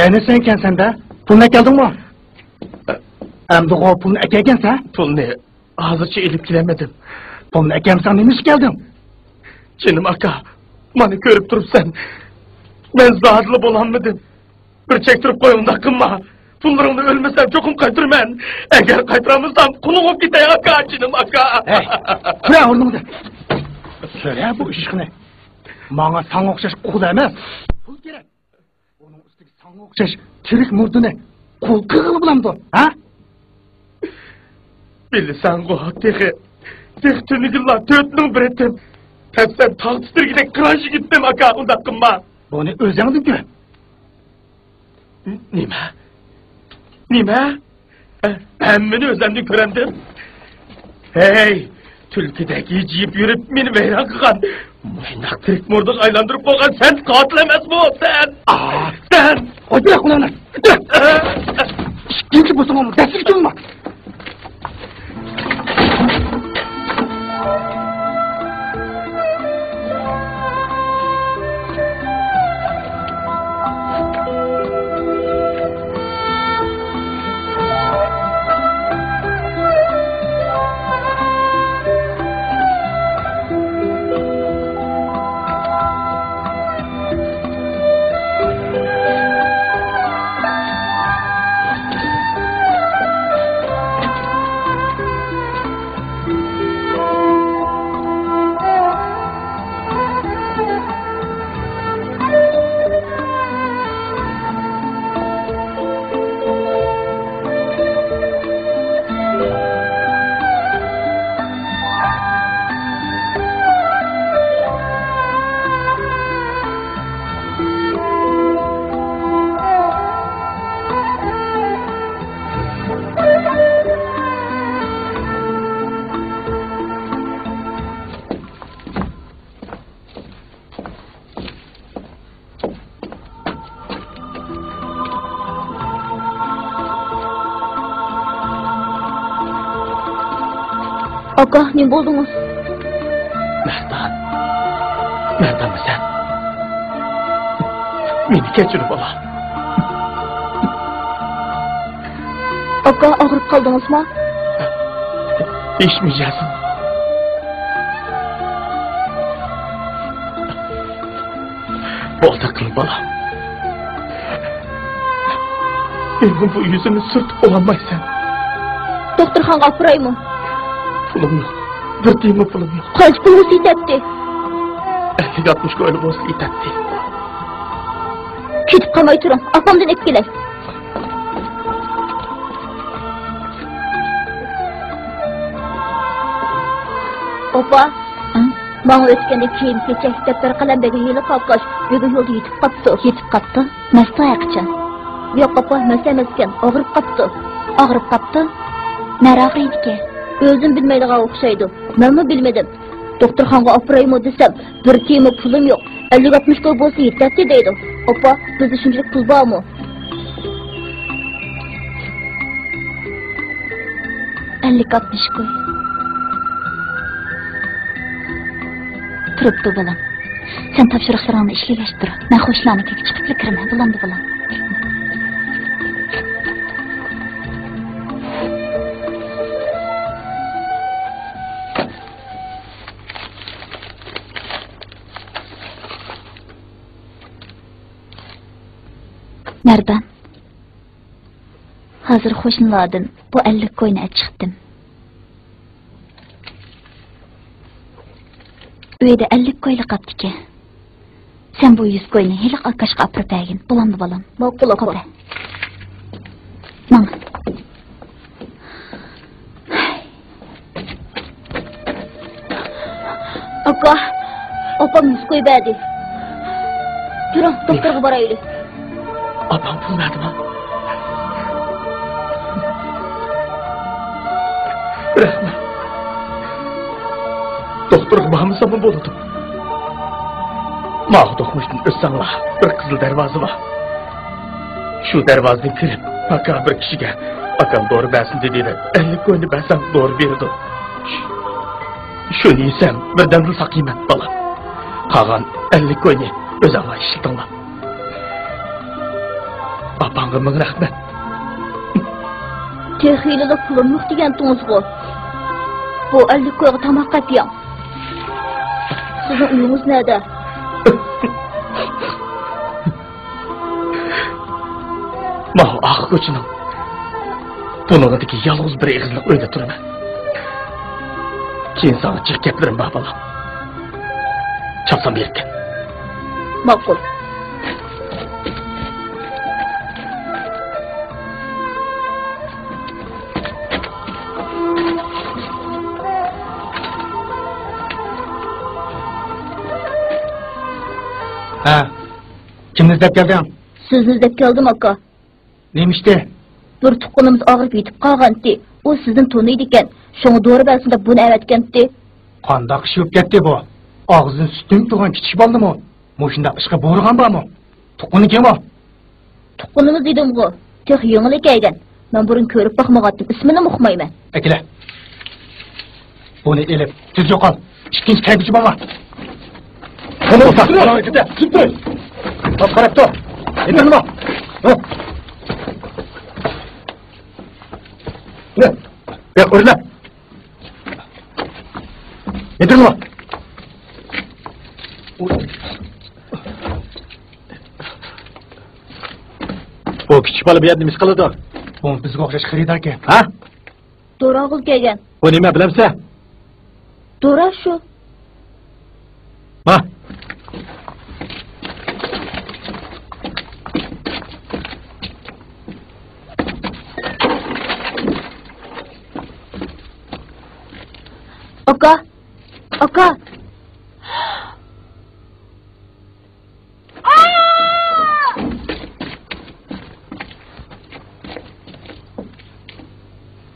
يەنە سەنكەنسەن-دە، پۇلنى ئەكەلدىڭمۇ؟ ئەمدىغۇ پۇلنى ئەكەلگەنسەن؟ پۇلنى ھازىرچە ئېلىپ كېلەلمىدىم. پۇلنى ئەكەلمىسەڭ نېمە ئۈچۈن كەلدىڭ؟ جېنىم ئاكا، مانا كۆرۈپ تۇرۇپسەن. مەن زادىلا بولالمىدىم. بىر چەكتۈرۈپ قوي، ئۇنداق قىلما. پۇللىرىڭنى ئۆلمىسەم چوقۇم قايتۇرىمەن. ئەگەر قايتۇرالمىسام قۇلۇڭ بولۇپ كېتەي ئاكا، جېنىم ئاكا. ھەي، تۇرە ئورنۇڭدا. سۆرە بۇ ئىشقىنى. ماڭا ساڭا ئوخشاش قۇل ئەمەس، پۇل كېرەك. ئۇنىڭ ئۈستىگە ساڭا ئوخشاش تىرىك مۇردىنى قۇل قىلغىلى بولامدۇ، ھە؟ بىلىسەنغۇ، تېخى، تېخى تۈنۈگۈنلا تۆتنىڭ بىر ئېتىم. تەپسەن تاغ تىترىگۈدەك قىران يىگىتتىم، ئاكا، ئۇنداق قىلما. بۇنى ئۆزۈڭدىن كۆر. نېمە؟ نېمە؟ ھەممىنى ئۆزۈمدىن كۆرەمدىم. ھەي، تۈلكىدەك ھىجىيىپ يۈرۈپ مېنى ۋەيران قىلغان، مۇشۇنداق تىرىك مۇردىغا ئايلاندۇرۇپ قويغان سەن قاتىل ئەمەسمۇ سەن؟ ئا! سەن! قويۇپ بېرە قولۇڭنى! ئىككىنچى بۇسۇڭۇم دەسسىگە چۈمما! ئاكا، نېمە بولدىڭىز؟ مەردان. مەردانمۇ سەن؟ مېنى كەچۈر، بالام. ئاكا، ئاغرىپ قالدىڭىزمۇ؟ ھېچ مىجەزىم. بولدى قىل، بالام. مېنىڭ بۇ يۈزۈمنى سۈرتۈپ بولالمايسەن. دوختۇرخانىغا ئاپىرايمۇ؟ پۇلۇم يوق. بىر تىيىنمۇ پۇلۇم يوق. قانچە پۇل بولسا يېتەتتى؟ ئەللىك ئاتمىش كويلا بولسا يېتەتتى. كېتىپ قالماي تۇرۇڭ، ئاپامدىن ئېلىپ كېلەي. ئاپا، ھە؟ ماڭا ئۆتكەندە كىيىم-كېچەك، دەپتەر-قەلەم بەرگەن ھېلىقى ئاكاش بۈگۈن يولدا يېتىپ قاپتۇ. يېتىپ قاپتۇ؟ مەستۇ ھەقىچان؟ ياق ئاپا، مەست ئەمەسكەن، ئاغرىپ قاپتۇ. ئاغرىپ قاپتۇ؟ نەرە ئاغرىيدىكەن؟ ئۆزىمۇ بىلمەيدىغان ئوخشايدۇ. مەنمۇ بىلمىدىم. دوختۇرخانىغا ئاپىرايمۇ دېسەم، بىر تىيىنمۇ پۇلۇم يوق. ئەللىك ئاتمىش كوي بولسا يېتەتتى دەيدۇ. ئاپا، بىزدە شۇنچىلىك پۇل بارمۇ؟ ئەللىك ئاتمىش كوي. تۇرۇپتۇ، بالام. سەن تاپشۇرۇقلىرىڭنى ئىشلىۋەر تۇر. مەن قوشنىلارنىڭكىگە چىقىپلا كىرىمەن، بولامدۇ، بالام؟ مەردان. ھازىر قوشنىلاردىن بۇ ئەللىك كوينى ئەپ چىقتىم. ئۆيدە ئەللىك كويلا قاپتىكەن. سەن بۇ يۈز كوينى ھېلىقى ئاكاشقا ئاپىرىپ بەرگىن. بولامدۇ، بالام؟ ماقۇل، ئاپا. قوپە. ماڭ. ئاكا، ئاپام يۈز كوي بەردى. يۈرۈڭ، دوختۇرغا بارايلى. ئاپاڭ پۇل بەردىما؟ رەھمەت. دوختۇرغا بارمىساممۇ بولىدۇ. ماۋۇ دوقمۇشتىن ئۆتسەڭلار، بىر قىزىل دەرۋازا بار. شۇ دەرۋازىدىن كىرىپ، پاكار بىر كىشىگە ئاكام دورا بەرسۇن دېدى دەپ، ئەللىك كوينى بەرسەڭ دورا بېرىدۇ. شۇنى يېسەم، بىردەمدىلا ساقىيىمەن، بالام. قالغان ئەللىك كوينى ئۆزۈڭلار ئىشلىتىڭلار. ئاپاڭغا مىڭ رەھمەت. تېخى ھېلىلا پۇلۇم يوق دېگەنتىڭىزغۇ. بۇ ئەللىك كويغا تاماق ئەپ يەڭ. سىزنىڭ ئۆيىڭىز نەدە؟ ماۋۇ ئارقا كوچىنىڭ بۇلۇڭىدىكى يالغۇز بىر ئېغىزلىق ئۆيدە تۇرىمەن. كېيىن ساڭا جىق گەپلىرىم بار، بالام. چاپسان بېرىپ كەل. ماقۇل. ھە، كىمنى ئىزدەپ كەلدىڭ؟ سىزنى ئىزدەپ كەلدىم، ئاكا. نېمە ئىشتى؟ بىر تۇغقىنىمىز ئاغرىپ يېتىپ قالغانتى. ئۇ سىزدىن تونۇيدىكەن. شۇڭا دورا بەرسۇن دەپ بۇنى ئەۋەتكەنتى. قانداق ئىش بولۇپ كەتتى بۇ؟ ئاغزىدىن سۈت تېمىپ تۇرغان كىچىك بالىمۇ مۇشۇنداق ئىشقا بۇيرۇغان بارمۇ؟ تۇغقىنى كىم ئۇ؟ تۇغقىنىمىز دېدىمغۇ. تېخى يېڭىلا كەلگەن. مەن بۇرۇن كۆرۈپ باقمىغانتىم، ئىسمىنىمۇ ئۇقمايمەن. ئەكېلە. بۇنى ئېلىپ، تېز يوقال. ئىككىنچى كەلگۈچى بولما. قانداق ھەرىكەت؟ تۇتۇپ تۇر. قاراپ تۇر. يېتىڭلار. ھە. يا، ئۆرلە. يېتىڭلار. بۇ كىچىك بالا بۇ يەردە نېمە قىلىدۇ؟ بۇ بىزگە ئوخشاش خېرىداركەن. ھە؟ دورا ئالغىلى كەلگەن. بۇ نېمە، بىلەمسەن؟ دورا شۇ. ھە؟ ئاكا! ئاكا!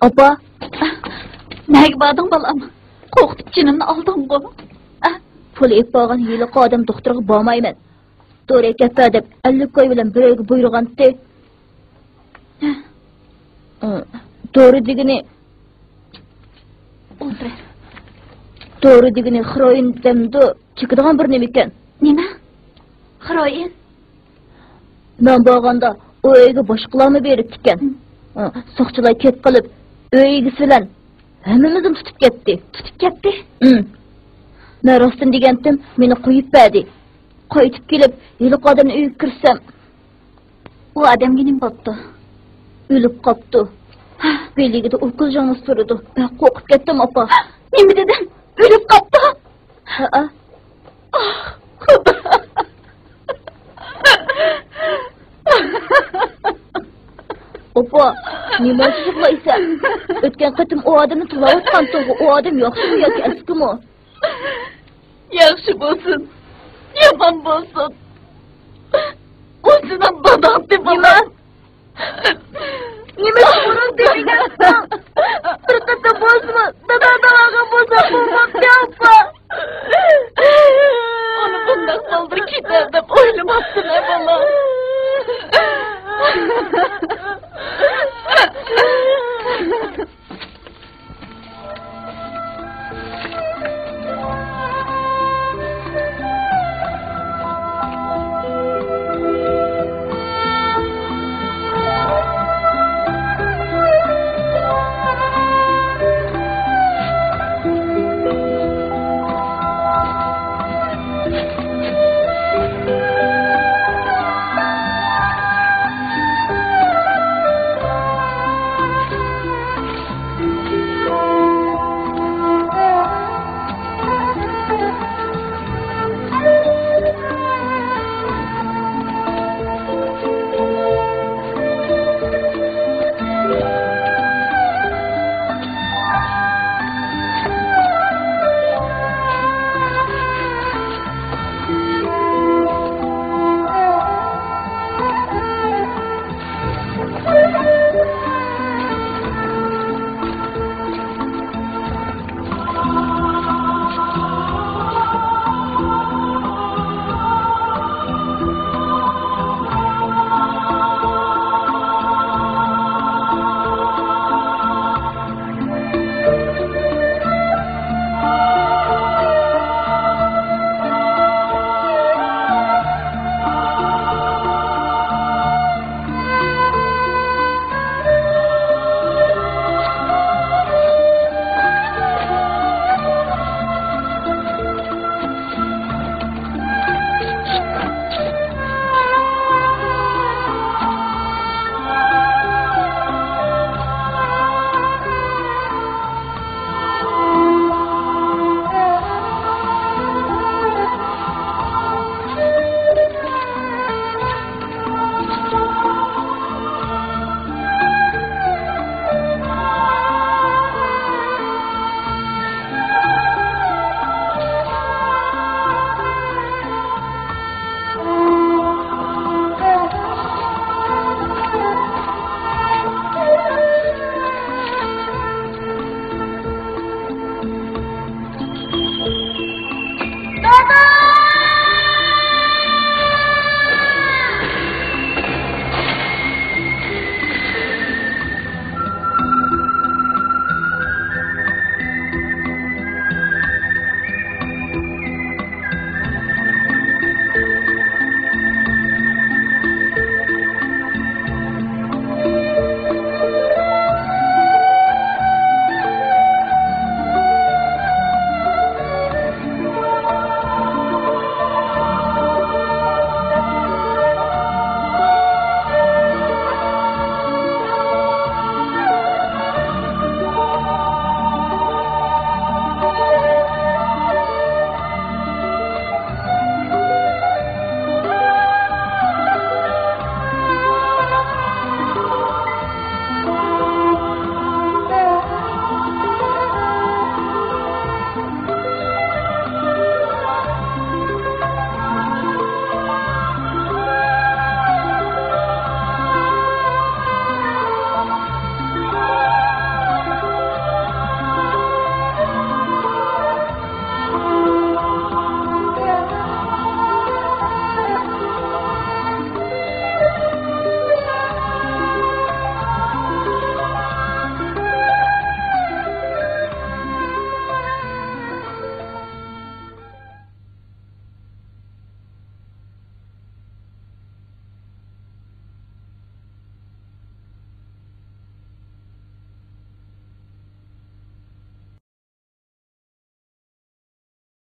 ئاپا! نەگە باردىڭ، بالام؟ قورقۇتۇپ جېنىمنى ئالدىڭغۇ. پۇل ئېلىپ بارغان ھېلىقى ئادەم دوختۇرغا بارمايمەن، دورا ئەكەپ بەر دەپ، ئەللىك كوي بىلەن بىر ئۆيگە بۇيرۇغانتى. دورا دېگىنى. ئولتۇر. دورا دېگىنى خروئىن دەمدۇ، چېكىدىغان بىر نېمىكەن. نېمە؟ خروئىن؟ مەن بارغاندا ئۇ ئۆيگە باشقىلارمۇ بېرىپتىكەن. ھە، ساقچىلار كەپ قېلىپ، ئۆي ئىگىسى بىلەن ھەممىمىزنى تۇتۇپ كەتتى. تۇتۇپ كەتتى؟ ھىم. مەن راستىنى دېگەنتىم، مېنى قويۇپ بەردى. قايتىپ كېلىپ، ھېلىقى ئادەمنىڭ ئۆيىگە كىرسەم. ئۇ ئادەمگە نېمە بوپتۇ؟ ئۆلۈپ قاپتۇ. ھە. بېلىگىدە ئوكۇل جانلىسى تۇرىدۇ. بەك قورقۇپ كەتتىم، ئاپا. نېمە دېدىڭ؟ ئۆلۈپ قاپتۇ؟ ھەئە. ئاھ، خۇدا. ئاپا، نېمە ئاچچىقلايسەن؟ ئۆتكەن قېتىم ئۇ ئادەمنى تىللاۋاتقانتىغۇ، ئۇ ئادەم ياخشىمۇ ياكى ئەسكىمۇ؟ ياخشى بولسۇن، يامان بولسۇن، ئۇ سېنىڭ داداڭ. نېمە؟ نېمە بۇرۇن دېمىگەنسىڭ؟ بىر قېتىم بولسىمۇ دادا دەۋالغان بولسا بولمامتى؟